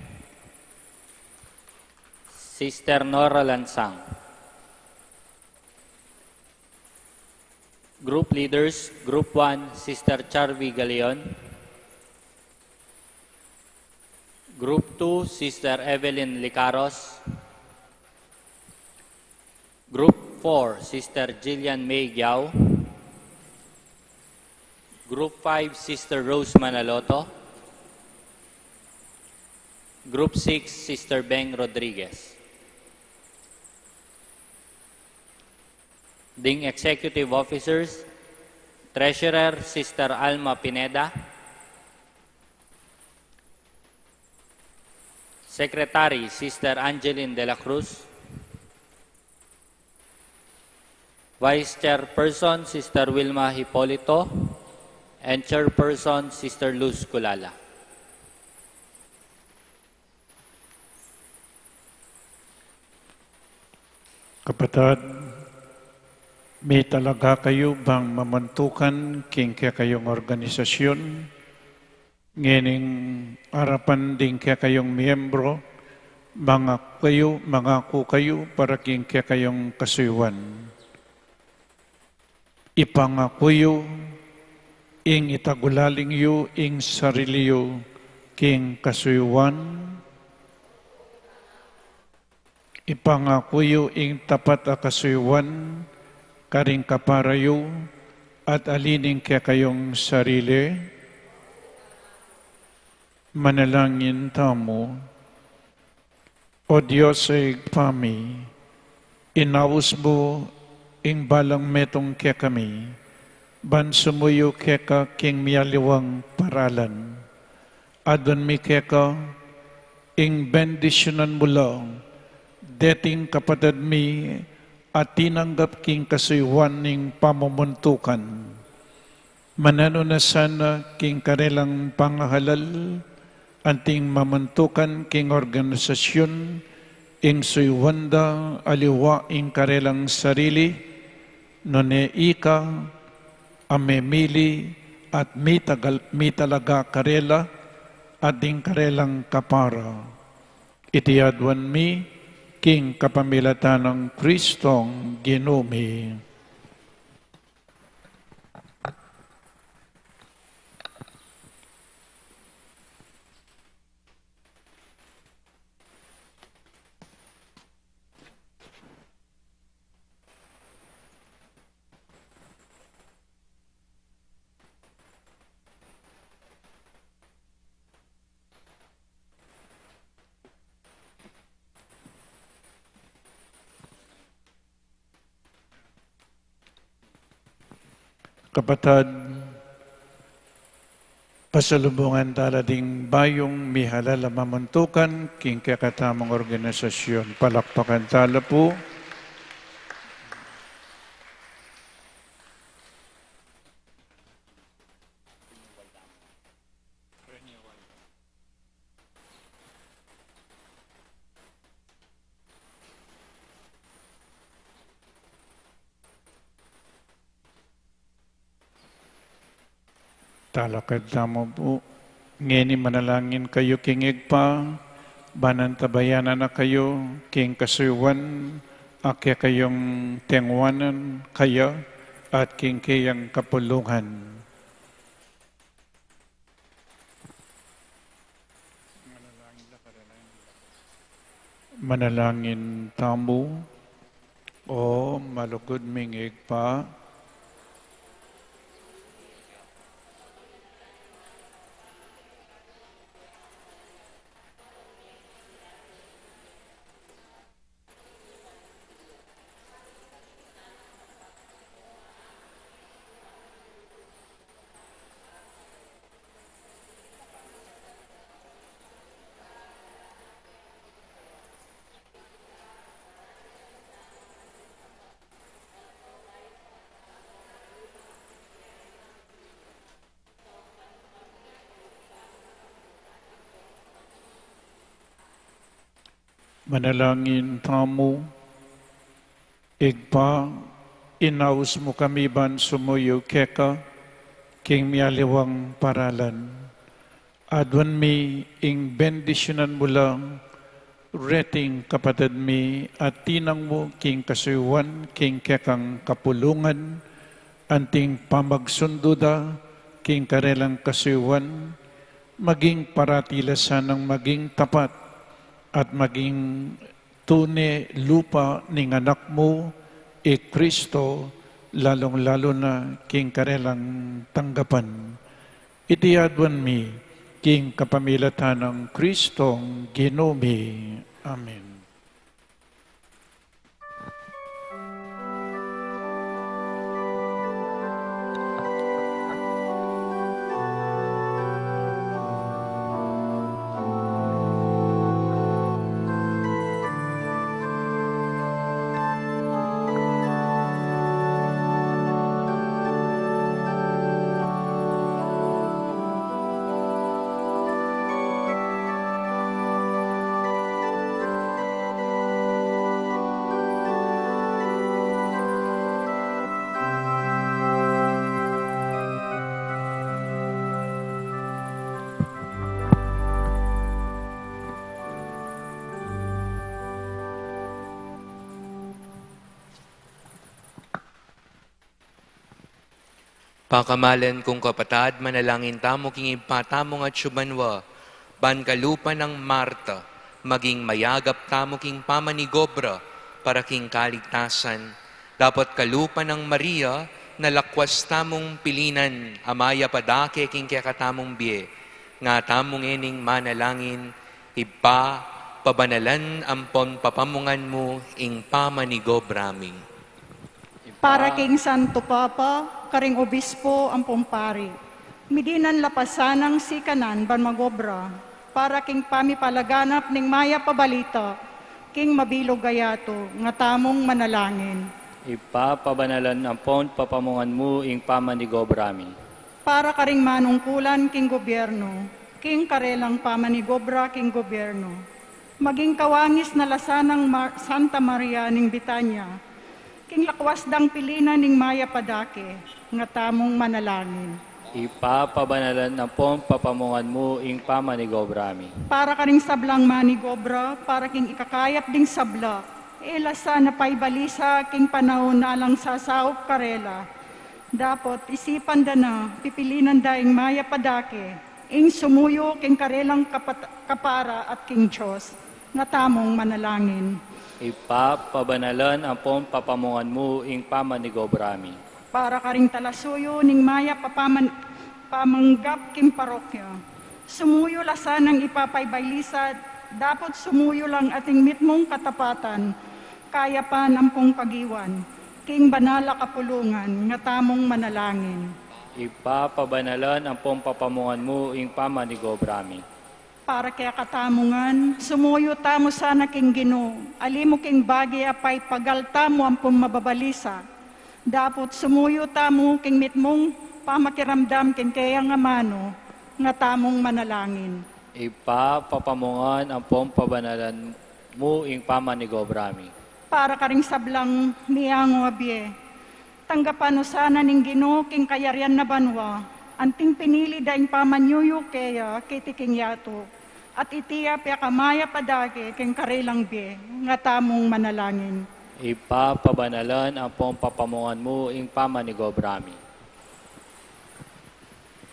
Sister Nora Lansang. Group leaders, Group one, Sister Charvi Galeon. Group two, Sister Evelyn Licaros. Group four, Sister Jillian May Giao. Group five, Sister Rose Manaloto. Group six, Sister Beng Rodriguez. Ding executive officers, Treasurer, Sister Alma Pineda. Secretary, Sister Angeline de la Cruz. Vice Chairperson, Sister Wilma Hipolito. And Chairperson, Sister Luz Culala. Kapatad, mitalaga kayu bang mamuntukan king kekayung organisasyun, ngening arapan ding kekayung miyembro, mangaku kayu, mangaku kayu para king kekayung kasuyuan. Ipangaku yu ing itagulaling yu ing sarili yu king kasuyuan. Ipangaku yu ing tapat a kasuyuan karing kapara yu at ali ning kekayung sarili. Manalangin tamu. O Dios a Ibpa mi, inaus mu ing balang metung kekami, ban sumuyu keka king mialiwang paralan. Adwan mi keka ing bendisyunan mu la deting kapatad mi a tinanggap king kasuyuan ning pamumuntukan. Mananu na sana king karelang pangahalal anting mamuntukan king organisasyun ing suyuan da aliwa ing karelang sarili, nune ika a memili at mitagal, mitalaga karela at ding karelang kapara. Iti adwan mi king kapamilatan nang Kristong Ginu mi. Kapatad, pasalubungan tala ding bayung mihalal a mamuntukan king kekatamung organisasyun. Palakpakan tala pu. Talakad tamu pu. Ngeni manalangin kayu king Ibpa, ban antabayanan na kayu king kasuyuan a kekayung tengwanan kaya at king keyang kapulungan. Manalangin tamu. O malugud ming Ibpa, Manalangin tamu. Ibpa, inaus mu kami ban sumuyu keka king mialiwang paralan. Aduan mi ing bendisyunan mu la reting kapatad mi a tinang mu king kasuyuan king kekang kapulungan, anting pamagsundu da king karelang kasuyuan, maging parati la sanang maging tapat at maging tune lupa ning Anak mu, i Kristo, lalung-lalu na king karelang tanggapan. Iti aduan mi king kapamilatan nang Kristong Ginu mi. Amen. Pakamalan kung kapatad, manalangin tamu king Ibpa tamung atsu banua, ban kalupa nang Marta, maging mayagap tamu king pamanigobra para king kaligtasan. Dapot kalupa nang Maria, na lakwas tamung pilinan a mayap a dake king kekatamung bie. Nga tamu ngening manalangin, Ibpa, pabanalan ampon papamungan mu ing pamanigobra mi. Para king Santo Papa, karing obispo ampong pari, midinan lapasan nang sikanan ban magobra para king pamipalaganap ning mayap a balita king mabilug a yatu, nga tamung manalangin. Ibpa, pabanalan ampon papamungan mu ing pamanigobra mi. Para karing manungkulan king gobyerno, king karelang pamanigobra king gobyerno, maging kawangis na la sanang Mar-, Santa Maria ning Betania, king lakwas dang pilinan ning mayap a dake, nga tamung manalangin. Ibpa, pabanalan ampon papamungan mu ing pamanigobra mi. Para karing sablang manigobra para king ikakayap ding sabla, e la sana paibalisa king panaun a alang sasaup karela. Dapot isipan da na pipilinan da ing mayap a dake, ing sumuyu king karelang kapat-, kapara at king Dios, nga tamung manalangin. Ibpa, pabanalan ampon papamungan mu ing pamanigobra mi. Para karing talasuyu ning mayap a paman-, pamanggap king parokya, sumuyu la sanang ipapaibalisa, dapot sumuyu lang ating mitmung katapatan, kayapan ampong kagiwan, king banal a kapulungan, nga tamung manalangin. Ibpa, pabanalan ampon papamungan mu ing pamanigobra mi. Para kekatamu ngan, sumuyu tamu sana king Ginu, ali mu king bage a paipagal tamu ampon mababalisa. Dapot sumuyu tamu king mitmung pamakiramdam king keyang amanu, nga tamung manalangin. Ibpa, papamungan ampon pabanalan mu ing pamanigobra mi. Para karing sablang miyangu a bie, tanggapan no sana ning Ginu king kayarian na banua, anting pinili da ing pamanyuyu keya keti king yatu, at iti ya pekamayap a dake king karelang bie, nga tamung manalangin. Ibpa, pabanalan ampon papamungan mu ing pamanigobra mi.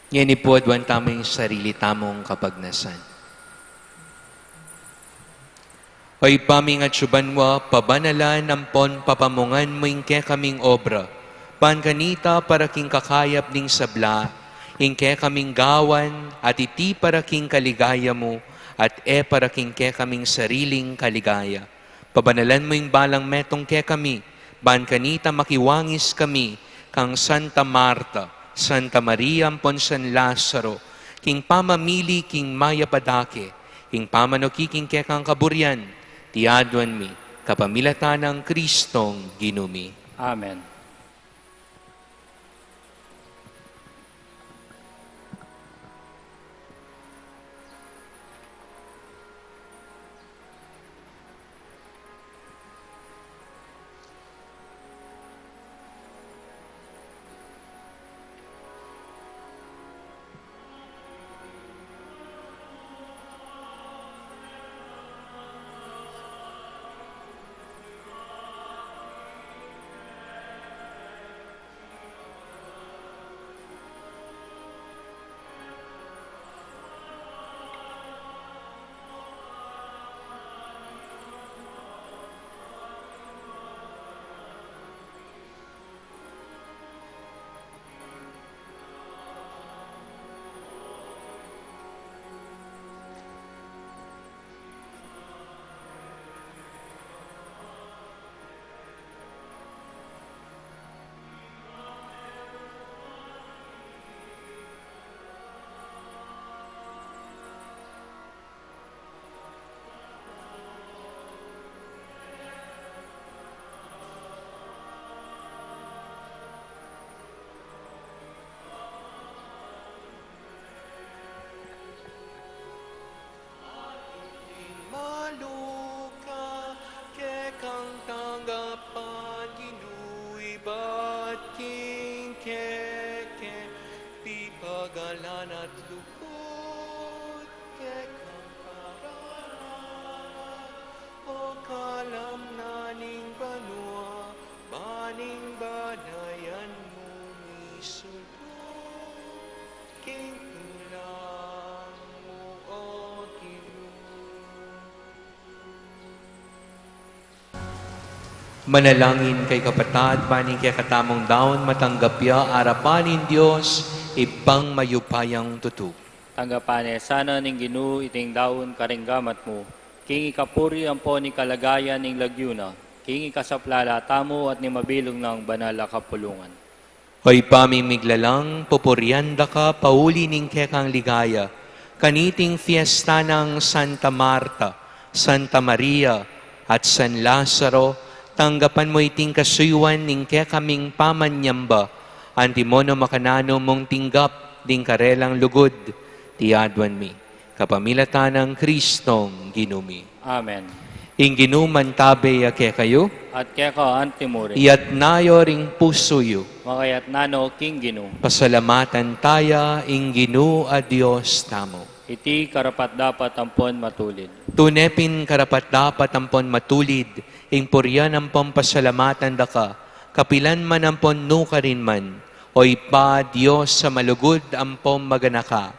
Ngeni pu, aduan tamu ing sarili tamung kapagnasan. O Ibpa ming atsu banua, pabanalan ampon papamungan mu ing kekaming obra, ban kanita para king kakayap ning sabla, ing kekaming gawan, at iti para king kaligaya mu, at e para king kekaming sariling kaligaya. Pabanalan mu ing balang metung kekami, ban kanita makiwangis kami kang Santa Marta, Santa Maria ampon San Lazaro, king pamamili king mayap a dake, king pamanuki king kekang kaburian, iti aduan mi kapamilatan nang Kristong Ginu mi. Amen. Ing banayan mu misulpug king tulang mu, O Ginu. Manalangin kayu, kapatad, ban ing kekatamung daun matanggap ya arapan ning Dios Ibpang mayupayang tutu. Tanggapan na sana ning Ginu iting daun karing gamat mu, king ikapuri ampon ing kaligayan ning lagyu na, king ikasaplala tamu at ning mabilug nang banal a kapulungan. O Ibpa ming miglalang, pupurian da ka pauli ning kekang ligaya, kaniting fiesta nang Santa Marta, Santa Maria, at San Lazaro. Tanggapan mu iting kasuyuan ning kekaming pamanyamba, antimo nung makananu mung tinggap ding karelang lugud. Iti aduan mi kapamilatan nang Kristong Ginu mi. Amen. Ing Ginu mantabe ya kekayu. At keka antimurin. Iyatas yu ring pusu yu. Makayatas no king Ginu. Pasalamatan taya ing Ginu a Dios tamu. Iti karapat-dapat ampon matulid. Tune pin karapat-dapat ampon matulid ing purian ampon pasalamatan da ka, kapilan man ampon nukarin man, O Ibpa, Dios a malugud ampon maganaka.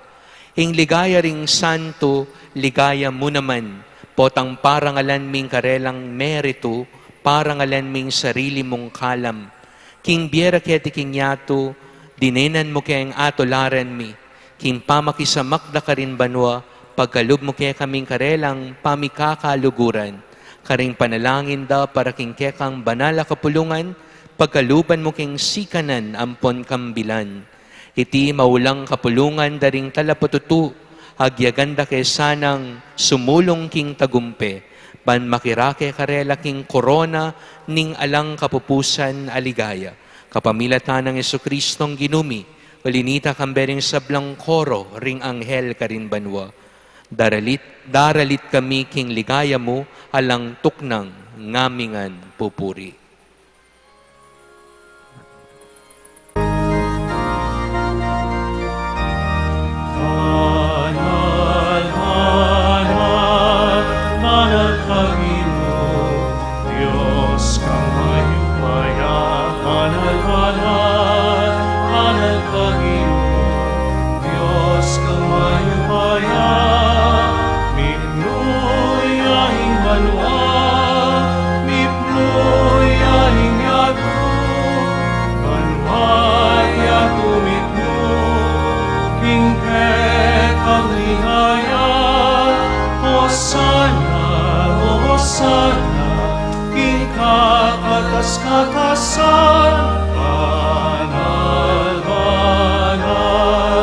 Ing ligaya ring santu, ligaya mu naman, potang parangalan ming karelang meritu, parangalan ming sarili mung kalam. King bie ra keti king yatu, dinenan mu keng atularan mi, king pamakisamak da karin banua, pagkalub mu kekaming karelang pamikakaluguran, karing panalangin da para king kekang banal a kapulungan, pagkaluban mu keng sikanan ampon kambilan. Iti maulang kapulungan da ring talapatutu, agyagan da ke sanang sumulung king tagumpe, ban makirake karela king korona ning alang kapupusan a ligaya. Kapamilatan nang Jesucristong Ginu mi, uli nita kambe ring sablang koro ring anghel karin banua. Daralit, daralit kami king ligaya mu, alang tuknang ngamingan pupuri. Banal, banal, banal ka Ginu, Dios kang mayupaya. Banal, banal, banal ka Ginu, Dios kang mayupaya. Mipnu ya ing banua, mipnu ya ing yatu, banua at yatu mipnu king kekang ligaya. Hosana, Hosana king kakatas-katasan. Banal, banal,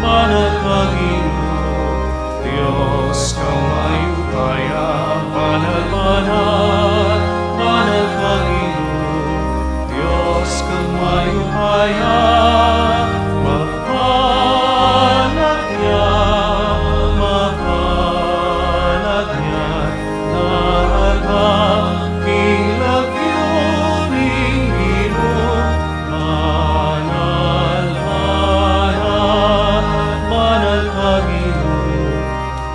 banal ka Ginu, Dios kang mayupaya. Banal, banal, banal ka Ginu, Dios kang mayupaya. Mapalad ya, mapalad ya, naragam king lagyu ning Ginu. Banal, banal, banal ka Ginu,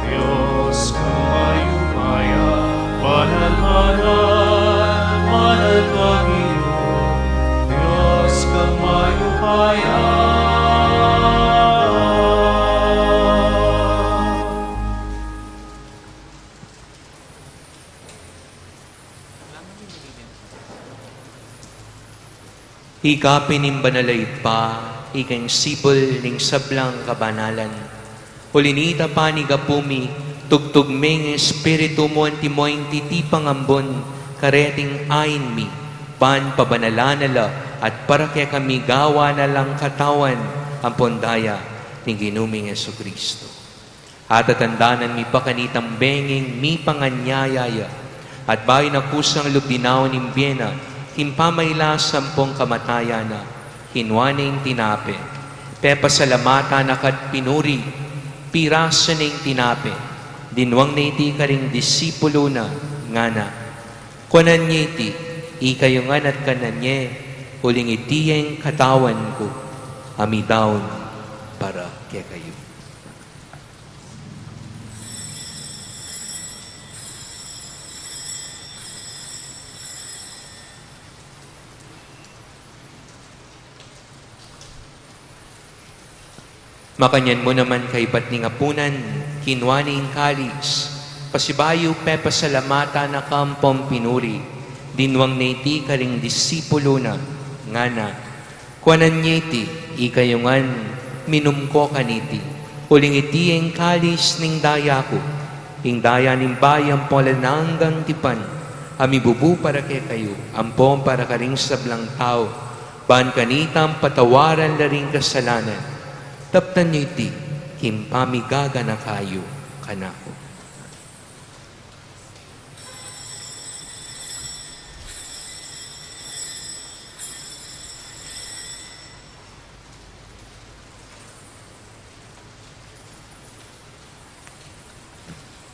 Dios kang mayupaya. Banal, banal, banal ka Ginu, Dios kang mayupaya. Ika pin ing banal a Ibpa, ika ing sibul ning sablang kabanalan. Uli nita, panigapu mi, tugtug me ing Espiritu mu antimo ing titipang ambun kareting ain mi, ban pabanalan na la at para kekami gawan na lang katawan ampon daya ning Ginu ming Jesucristo. Atatandanan mi pa kanitang benging mipanganyaya ya, at bayu na kusang lub dinaun ing bie na king pamailas ampon kamatayan na, kinua ne ing tinape, pepasalamatan na ka't pinuri, pirasu ne ing tinape, dinwang ne iti karing disipulu na, ngana: Kuanan ye iti, ikayu ngan at kanan ye, uling iti ya ing katawan ku, a midaun para kekayu. Makanyan mu naman kaybat ning apunan, kinua ne ing kalis, pasibayu pepasalamatan na ka ampong pinuri, dinwang ne iti karing disipulu na, ngana: Kuanan ye iti, ikayu ngan minum ko kaniti, uling iti ing kalis ning daya ku, ing daya ning bayu ampong alang anggang tipan, a mibubu para kekayu ampong para karing sablang tau, ban kanita patawaran la ring kasalanan. Daptan yu iti king pamigaganaka yu kanaku.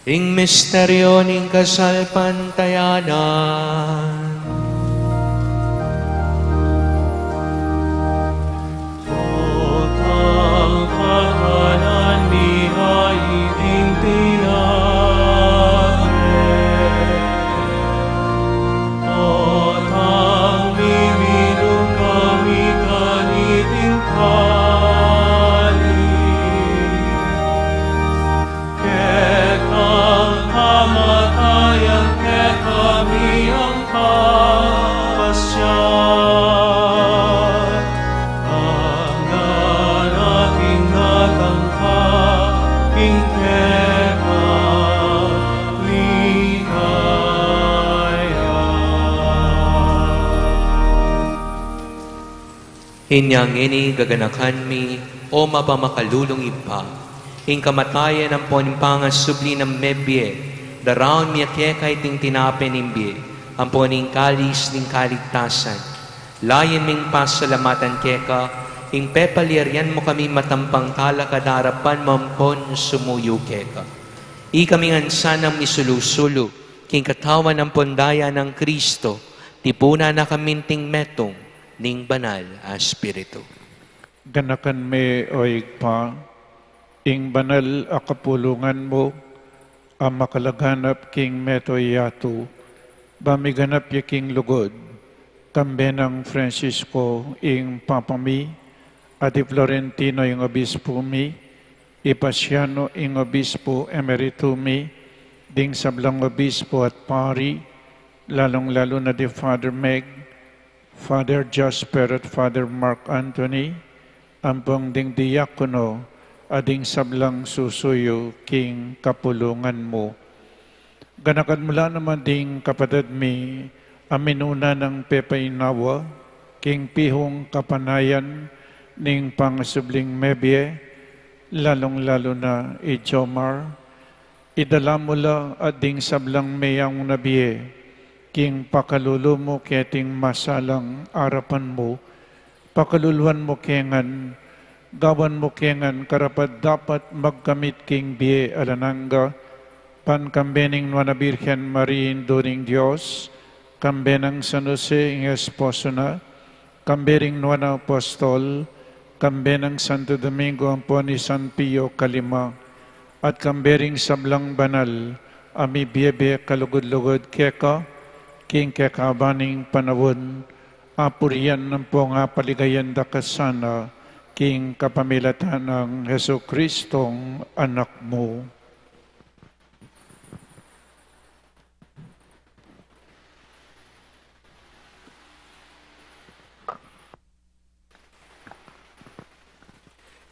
Ing misteryu ning kasalpantayanan. Kekang kamatayan, kekami ang kapasyan. Angga na king datang ka, king kekang ligaya. Inya ngeni gaganakan mi, o mapamakalulung Ibpa, ing kamatayan ampon ing pangasubli nang mebie, daraun mi keka iting tinape ning bie, ampon ing kalis ning kaligtasan. Layan ming pasalamatan keka, ing pepalyarian mu kami matampang talakad arapan mu ampon sumuyu keka. Ikami ngan sanang misulu-sulu king katawan ampon daya nang Kristo, tipunan na kami ning metung ning Banal a Espiritu. Ganakan me, o Ibpa, ing banal a kapulungan mu a makalaganap king mabilug a yatu, ba miganap ya king lugud, kambe nang Francisco ing Papa mi, at i Florentino ing Obispo mi, i Paciano ing Obispo Emerito mi, ding sablang obispo at pari, lalung-lalu na di Father Meg, Father Jasper at Father Mark Anthony, ampong ding diakono, at ding sablang susuyu king kapulungan mu. Ganakan mu la naman ding kapatad mi a minuna nang pepainawa king pihung kapanayan ning pangasubling mebie, lalung-lalu na i Jomar, idala mu la at ding sablang meyaun a bie king pakalulu mu keting masalang arapan mu, pakaluluan mu ke ngan, gawan mu ke ngan karapat-dapat magkamit king bie alang angga, ban kambe ning Nuan a Birhen Maria, Indu ning Dios, kambe nang San Jose ing esposo na, kambe ring Nuan a Apostol, kambe nang Santo Domingo ampon i San Pio kalima, at kambe ring sablang banal a mibiebe kalugud-lugud keka king kekaban ning panaun, apurian ampong apaligayan da ka sana king kapamilatan nang Jesucristong Anak mu.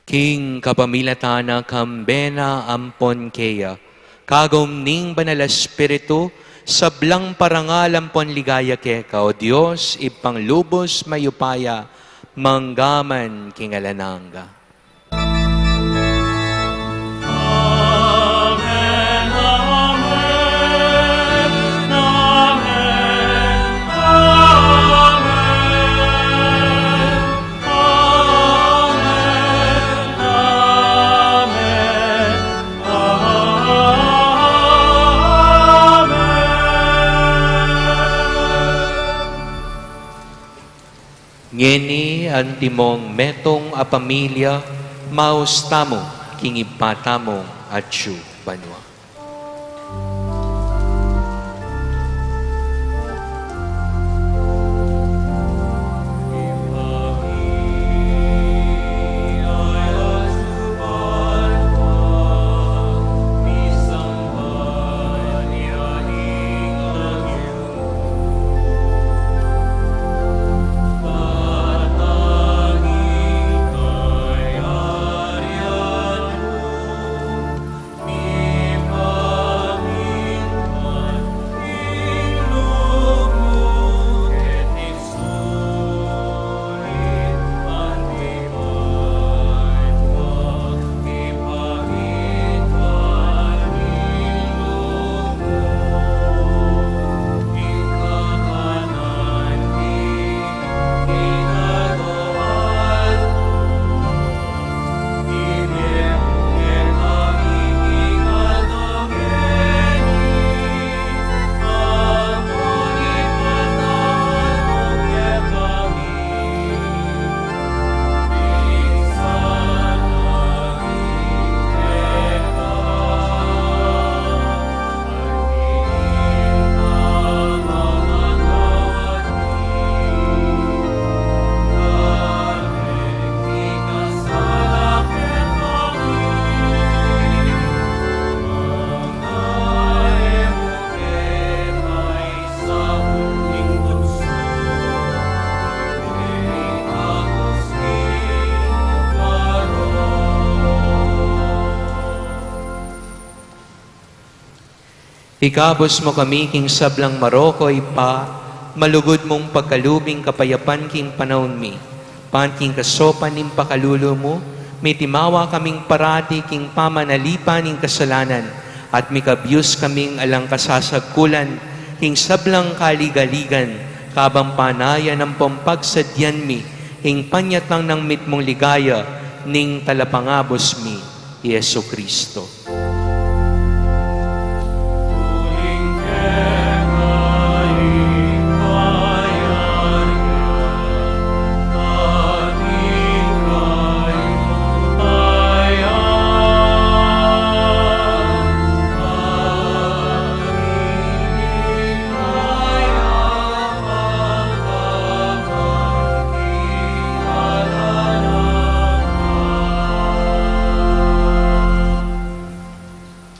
King kapamilatan na, kambe na ampon keya, kagum ning Banal a Espiritu, sablang parangal ampon ligaya keka, o Dios, Ibpang lubus mayupaya, mangga man king alang angga. Ngeni antimong metung a pamilya, maus tamu king Ibpa tamung atsu banua. Ikabus mu kami king sablang marok, o Ibpa, malugud mung pagkalub ing kapayapan king panaun mi, ban king kasaupan ning pakalulu mu, mitimawa kaming parati king pamanalipan ning kasalanan, at mikabus kaming alang kasasagkulan king sablang kaligaligan, kabang panayan ampong pagsadyan mi ing panyatang nang mitmung ligaya ning Talapangabus mi, Jesucristo.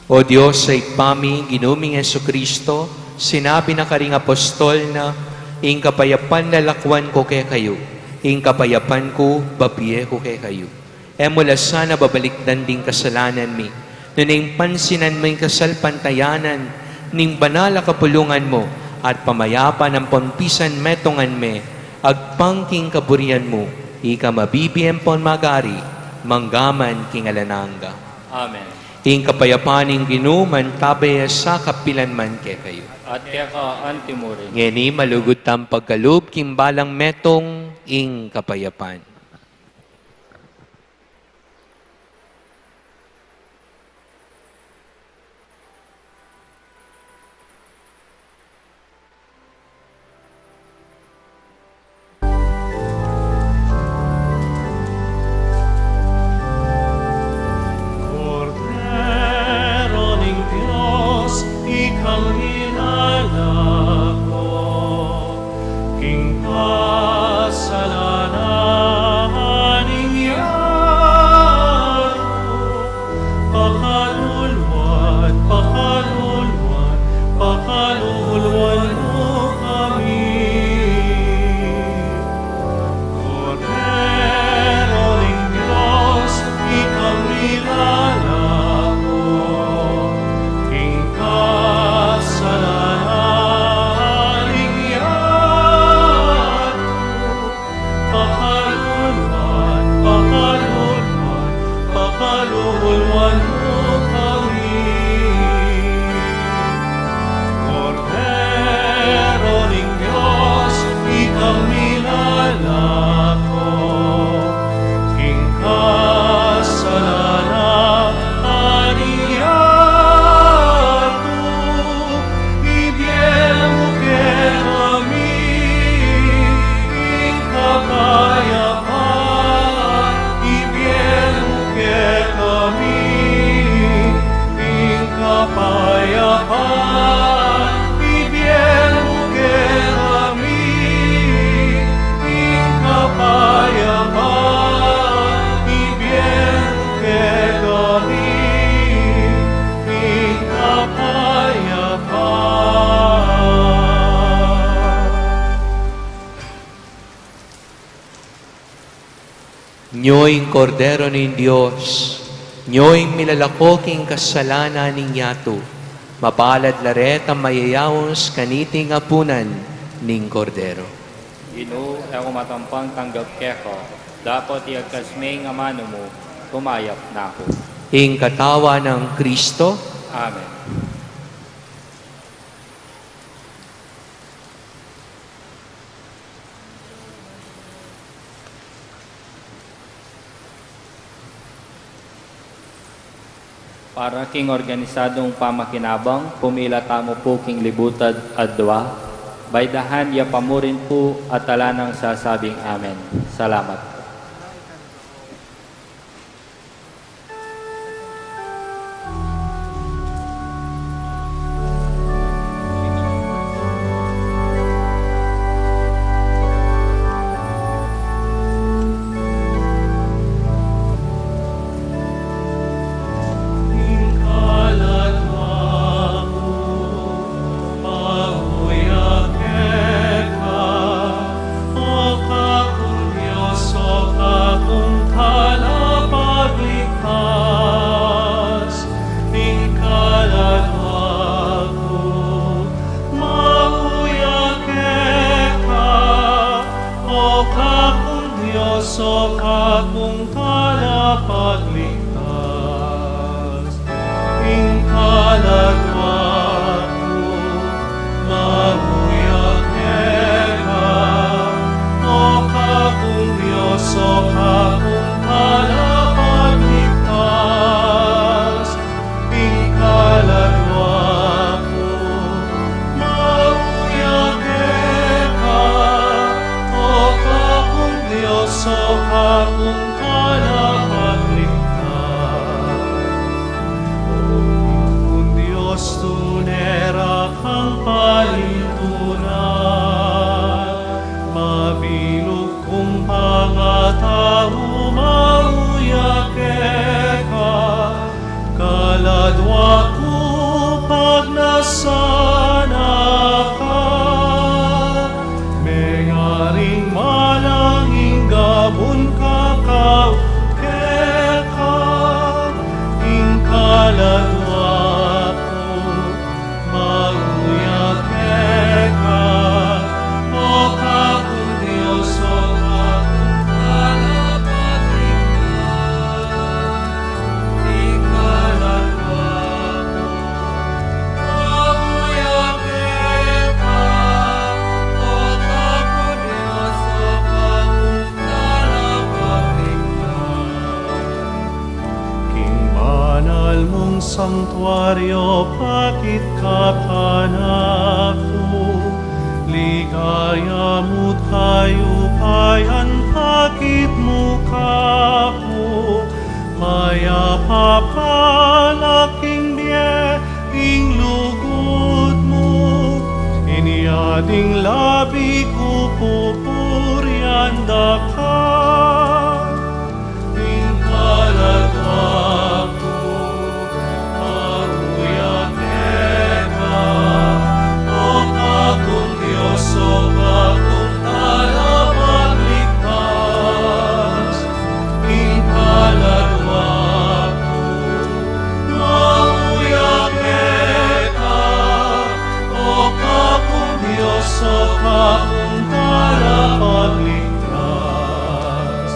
O Dios a Ibpa mi, Ginu ming Jesucristo, sinabi na karing apostol na, "Ing kapayapan lalakwan ku kekayu, ing kapayapan ku babie ku kekayu." E mu la sana babalikdan ding kasalanan mi, nune ing pansinan mu ing kasalpantayanan ning banal a kapulungan mu, at pamayapan ampon pisan metungan me, agpang king kaburian mu, ika mabibie ampon magari, mangga man king alang angga. Amen. Ing kapayapan ning Ginu mantabe ya sa kapilan man kekayu. At keka antimurin. Ngeni malugud tang pagkalub king balang metung ing kapayapan. Kordero ning Dios, ikang milalako king kasalanan ning yatu, pakaluluan, pakaluluan, pakaluluan mu kami. Kordero ning Dios, ikang milalako king kasalanan ning yatu, pakaluluan, pakaluluan, pakaluluan mu kami. Kordero ning Dios, ikang milalako king kasalanan ning yatu, ibie mu kekami ing kapayapan, ibie mu kekami ing kapayapan, ibie mu kekami ing kapayapan, ibie mu kekami ing kapayapan. Nyo ing Kordero ning Dios, nyo ing milalako king kasalanan ning yatu. Mapalad la retang mayayaus kaniting apunan ning Kordero. Ginu, e ku matampang tanggap keka, dapot iyagkas me ing amanu mu, kumayap na ku. Ing katawan nang Kristo. Amen. Para king organisadung pamakinabang, pumila tamu pu king libutad a dua. Baydahan ya pamurin pu at ala nang sasabing amen. Salamat. Nera kang palintunan, mabilug kung pangatau, mauya keka, kaladwa ku pagnasan na ka, mengaring manang ing gabun kakau keka, ing kaladwa ku mauya keka, O Kapung Dios, O Kapung Tagapagligtas, ing kaladwa ku mauya keka, O Kapung Dios, O Kapung Tagapagligtas. King banal mung sangtuario pakit ka kanaku, ligaya mu't kayupayan pakit mu kaku, mayap a palaking bie ing lugud mu, inya ding labi ku pupurian da ka. Ing kaladwa ku mauya keka, O Kapung Dios, O Kapung Tagapagligtas, ing kaladwa ku mauya keka, O Kapung Dios, O Kapung Tagapagligtas.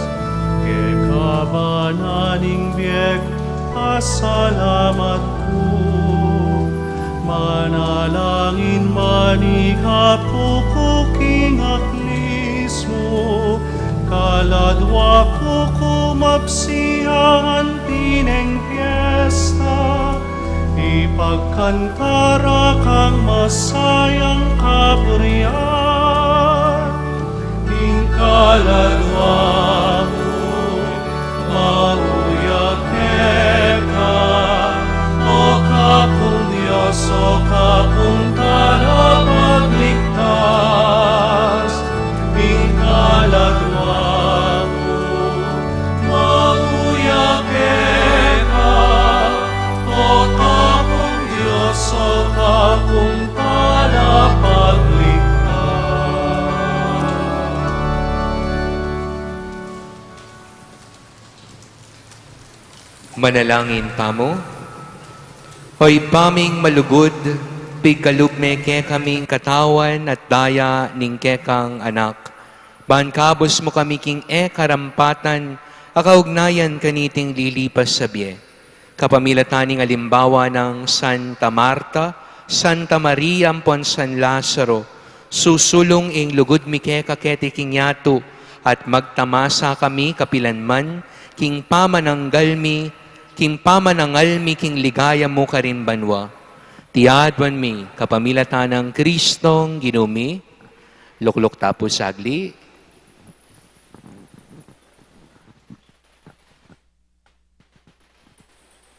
Keka banan ing bie ku, pasalamat ku. Manalangin manikap ku king aklis mu, kaladwa ku kumabsi anti neng piesta, ipagkanta ra kang masayang kapurian. Ing kaladwa ku mauya keka, O Kapung Dios, O Kapung Tagapagligtas. Ing kaladwa ku mauya keka, O Kapung Dios, O Kapung Tagapagligtas. Manalangin tamu. O Ibpa ming malugud, pigkalub me kekami ing katawan at daya ning kekang Anak, ban kabus mu kami king e karampatan a kaugnayan kaniting lilipas a bie. Kapamilatan ning alimbawa nang Santa Marta, Santa Maria, ampon San Lazaro, susulung ing lugud mi keka keti king yatu, at magtamasa kami kapilan man king pamananggal mi, king pamanangal mi king ligaya mu karin banua. Iti aduan mi kapamilatan nang Kristong Ginu mi. Lukluk ta pu sagli.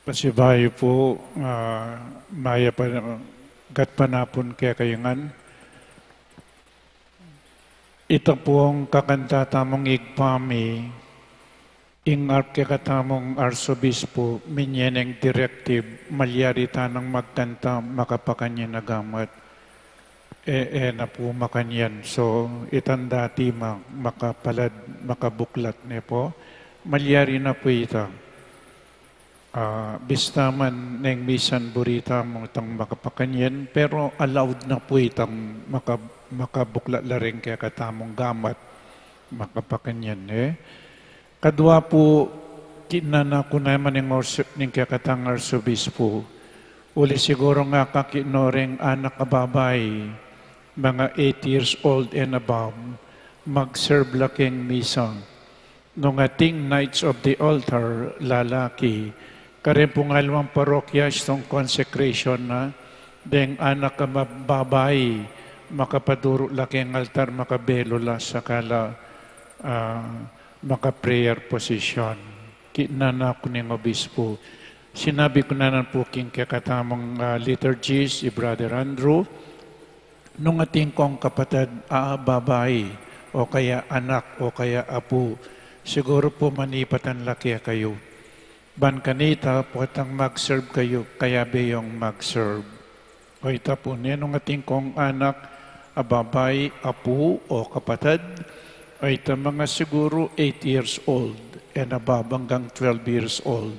Pasibayu pu, ah, mayap a gatpanapun kekayu ngan. Ita pung kakanta tamung Ibpa mi, ing ar-, kekatamung arsobispu, minye neng directive, malyari tanang magkanta, makapakanyan a gamat. E, e na pu makanyan. So, itang dati ma-, makapalad, makabuklat ne pu. Malyari na pu ita. Ah, bista man neng misan buri tamu itang makapakanyan, pero allowed na pu itang maka-, makabuklat la ring kekatamung gamat, makapakanyan, e. Kadua pu, kinana ku naman ning arso-, ning kekatang arsobispu. Uli siguru nga kakit no ring anak a babai, mga eight years old and above, mag-serve la king misa. Nung ating Knights of the Altar, lalaki, karin pung aliwang parokya, itang consecration na, deng anak a ma-, babai, makapaduru la king altar, makabelu la, saka la, ah, maka-prayer position. Kinana ku ning obispu. Sinabi ku na naman po king kekatamung, ah, liturgist, i Brother Andrew, nung atin kong kapatad a babai, o kaya anak, o kaya apu, siguru po manipatan la kekayu. Ban kanita, potang mag-serve kayu, kayabe yung mag-serve. O ita pu ne, nung atin kong anak a babai, apu o kapatad, o ita mga siguru eight years old and above hanggang twelve years old.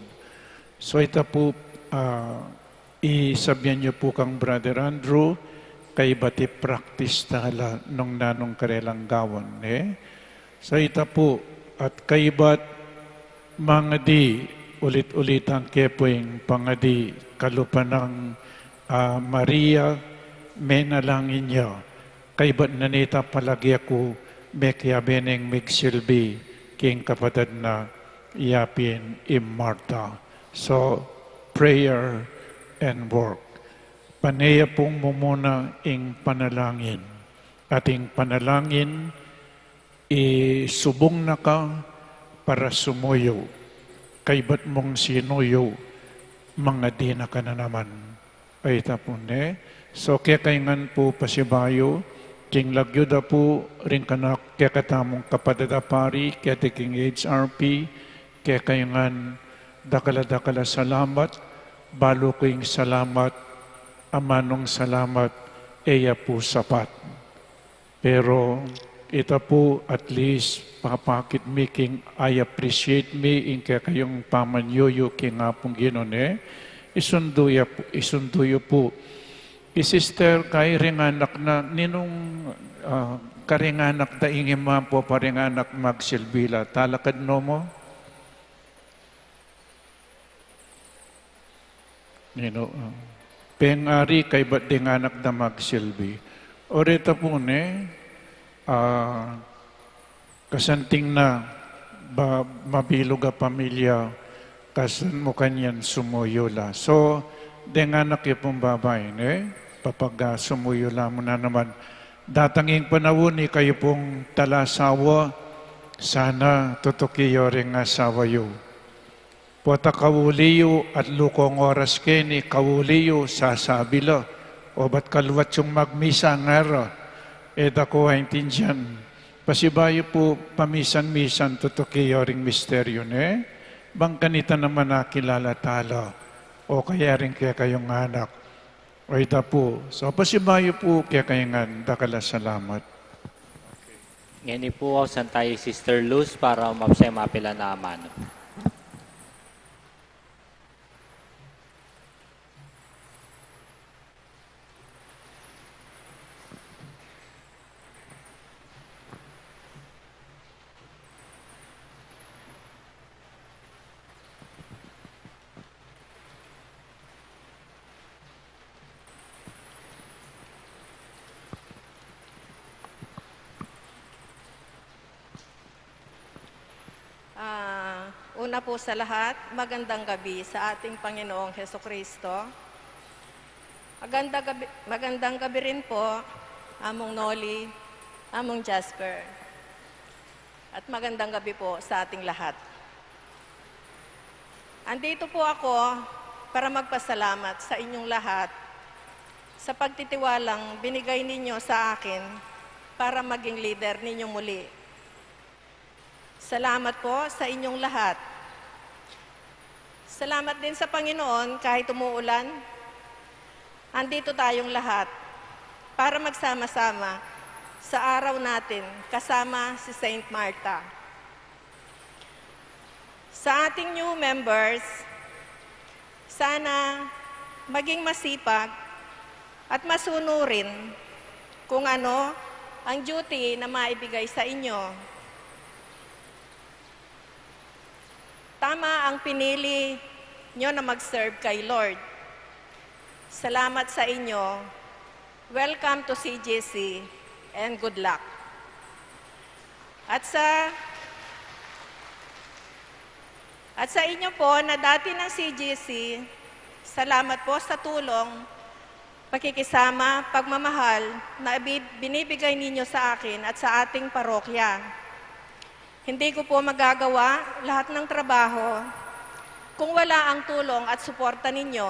So ita pu, ah, isabian yu pu kang Brother Andrew, kaybat i-practice tala nung nanung karelang gawan, e? So ita pu, at kaybat mangadi, ulit-ulitan ke pu ing pangadi, kalupa nang, ah, Maria, menalangin ya. Kaybat na nita palage ku, mekiabe neng migsilbi king kapatad na, yapin i Marta. So, prayer and work. Pane ya pung mumuna ing panalangin. At ing panalangin, isubung na ka para sumuyu. Kaybat mung sinuyu, mangadi na ka na naman. Ay, ita pu ne. So, kekayu ngan pu pasibayu, king lagyu da pu ring kanak-, kekatamung kapatad a pari, keti king H R P, kekayu ngan dakal a dakal a salamat, balu ku ing salamat, amanung salamat, e ya pu sapat. Pero ita pu, at least, papakit mi king I appreciate mi ing kekayung pamanyuyu king Apung Ginu, ne? Isundu ya pu, isundu yu pu. I sister, kay ring anak na, ninung, ah, karing anak da ing ima pu, pa ring anak magsilbi la. Talakad no mu? Ninu, ah, pengari kaybat deng anak da magsilbi. O reta pu ne, ah, kasanting na ba mabilug a pamilya, kasan mu kanyan sumuyu la. So, deng anak yu pung babai, ne? Papag, ah, sumuyu la mu na naman. Datang ing panaun, ikayu pung talasawa, sana tutuki yu ring asawa yu. Pota kauli yu at lukong oras keni, kauli yu, sasabi la, "O, ba't kaluat yung magmisa?" ngara. E da ku aintindian. Pasibayu pu, pamisan-misan tutuki yu ring misteryu, ne? Bang kanita naman akilala tala, o kaya ring kekayung anak. O ita pu. So, pasibayu pu kekayu ngan, dakal a salamat. Ngeni pu, ausan taya i Sister Luz para mapsay mapilan a amanu. Ah, una po sa lahat, magandang gabi sa ating Panginoong Hesukristo. Magandang gabi, magandang gabi rin po, Among Noli, Among Jasper. At magandang gabi po sa ating lahat. Andito po ako para magpasalamat sa inyong lahat sa pagtitiwalang binigay ninyo sa akin para maging leader ninyo muli. Salamat po sa inyong lahat. Salamat din sa Panginoon, kahit umuulan, andito tayong lahat para magsama-sama sa araw natin kasama si Saint Martha. Sa ating new members, sana maging masipag at masunurin kung ano ang duty na maibigay sa inyo. Tama ang pinili nyo na mag-serve kay Lord. Salamat sa inyo. Welcome to C G C and good luck. At sa, at sa inyo po na dati ng C G C, salamat po sa tulong, pakikisama, pagmamahal na abi-, binibigay ninyo sa akin at sa ating parokya. Hindi ko po magagawa lahat ng trabaho Kung wala ang tulong at suporta ninyo,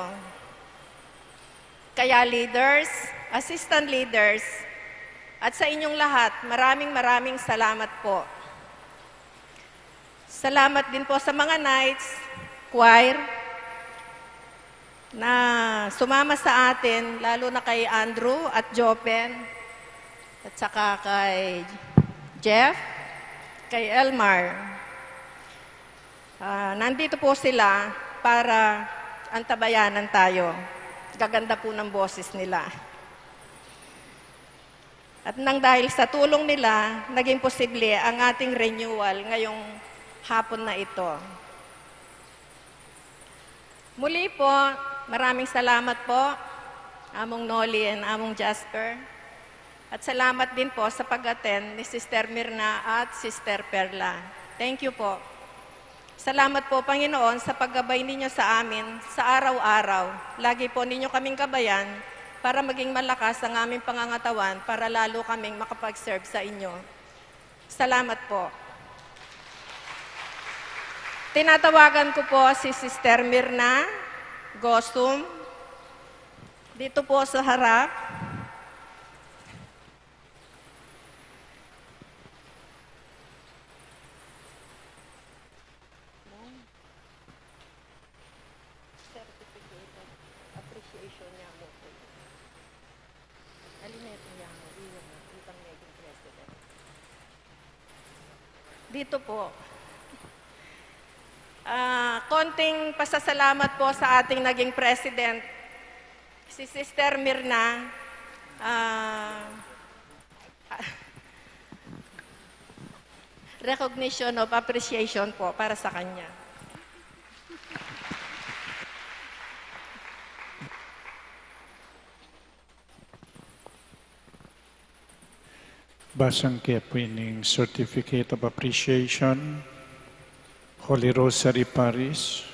kaya leaders, assistant leaders, at sa inyong lahat, maraming, maraming salamat po. Salamat din po sa mga knights, choir, na sumama sa atin, lalo na kay Andrew at Jopen, at saka kay Jeff, kay Elmar. Ah, nandito po sila para antabayanan tayo. Gaganda po ng boses nila. At nang dahil sa tulong nila, naging posible ang ating renewal ngayong hapon na ito. Muli po, maraming salamat po, Among Noli and Among Jasper. At salamat din po sa pag-attend ni Sister Mirna at Sister Perla. Thank you po. Salamat po, Panginoon, sa paggabay ninyo sa amin sa araw-araw. Lagi po ninyo kaming gabayan para maging malakas ang aming pangangatawan para lalo kaming makapag-serve sa inyo. Salamat po. Tinatawagan ko po si Sister Mirna Gosum. Dito po sa harap. Certificate of appreciation niya mo po. Alineto niya mo, iyon, itang naging president. Dito po. Ah, konting pasasalamat po sa ating naging president, si Sister Mirna. Ah, recognition of appreciation po para sa kanya. Basang ke pu ining Certificate of Appreciation, Holy Rosary Parish,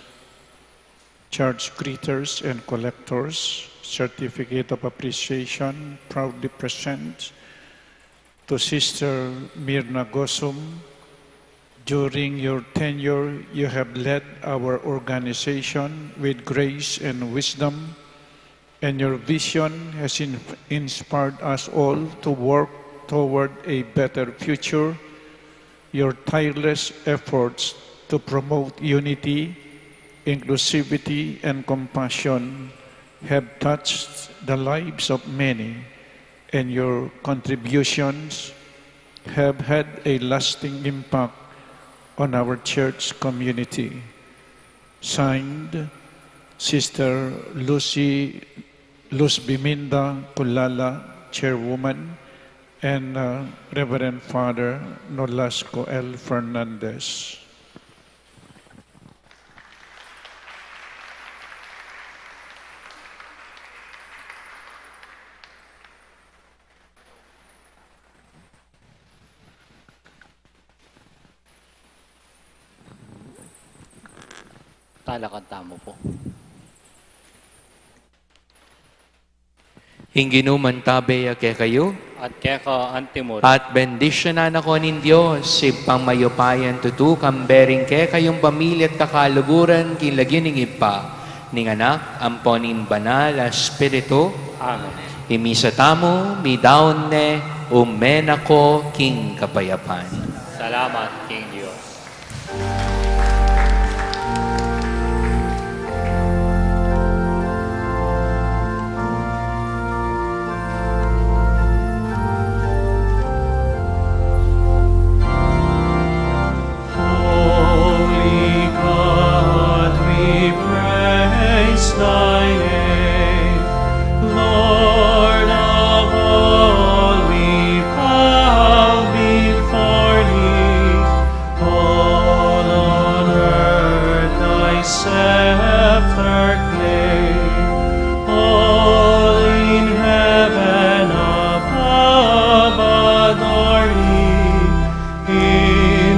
Church Greeters and Collectors, Certificate of Appreciation, proudly present to Sister Mirna Gosum. During your tenure, you have led our organization with grace and wisdom, and your vision has in-, inspired us all to work toward a better future. Your tireless efforts to promote unity, inclusivity, and compassion have touched the lives of many, and your contributions have had a lasting impact on our church community. Signed, Sister Lucy, Luz Biminda Culala, Chairwoman, and, uh, Reverend Father Nolasco L. Fernandez. Talakan tamu pu. Ing Ginu mantabe ya kekayu. At keka antimurin. At bendisyonan na kayu ning Dios, Ibpang mayupayang tutu, kambe ring kekayung pamilya at kakaluguran, king lagyu ning Ibpa, ning Anak, ampo ning Banal a Espiritu. Amen. Ing misa tamu midaun ne, ume na ko king kapayapan. Salamat king Dios. Holy God, we praise thy name. Lord of all, we bow before thee. All on earth thy scepter claim, all in heaven above adore thee.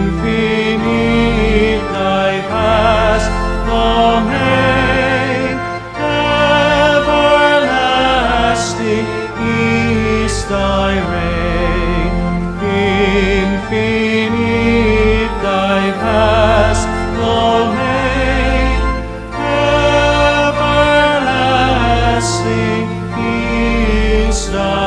Infinite thy vast domain, everlasting is thy reign. Infinite thy vast domain, Sing Isa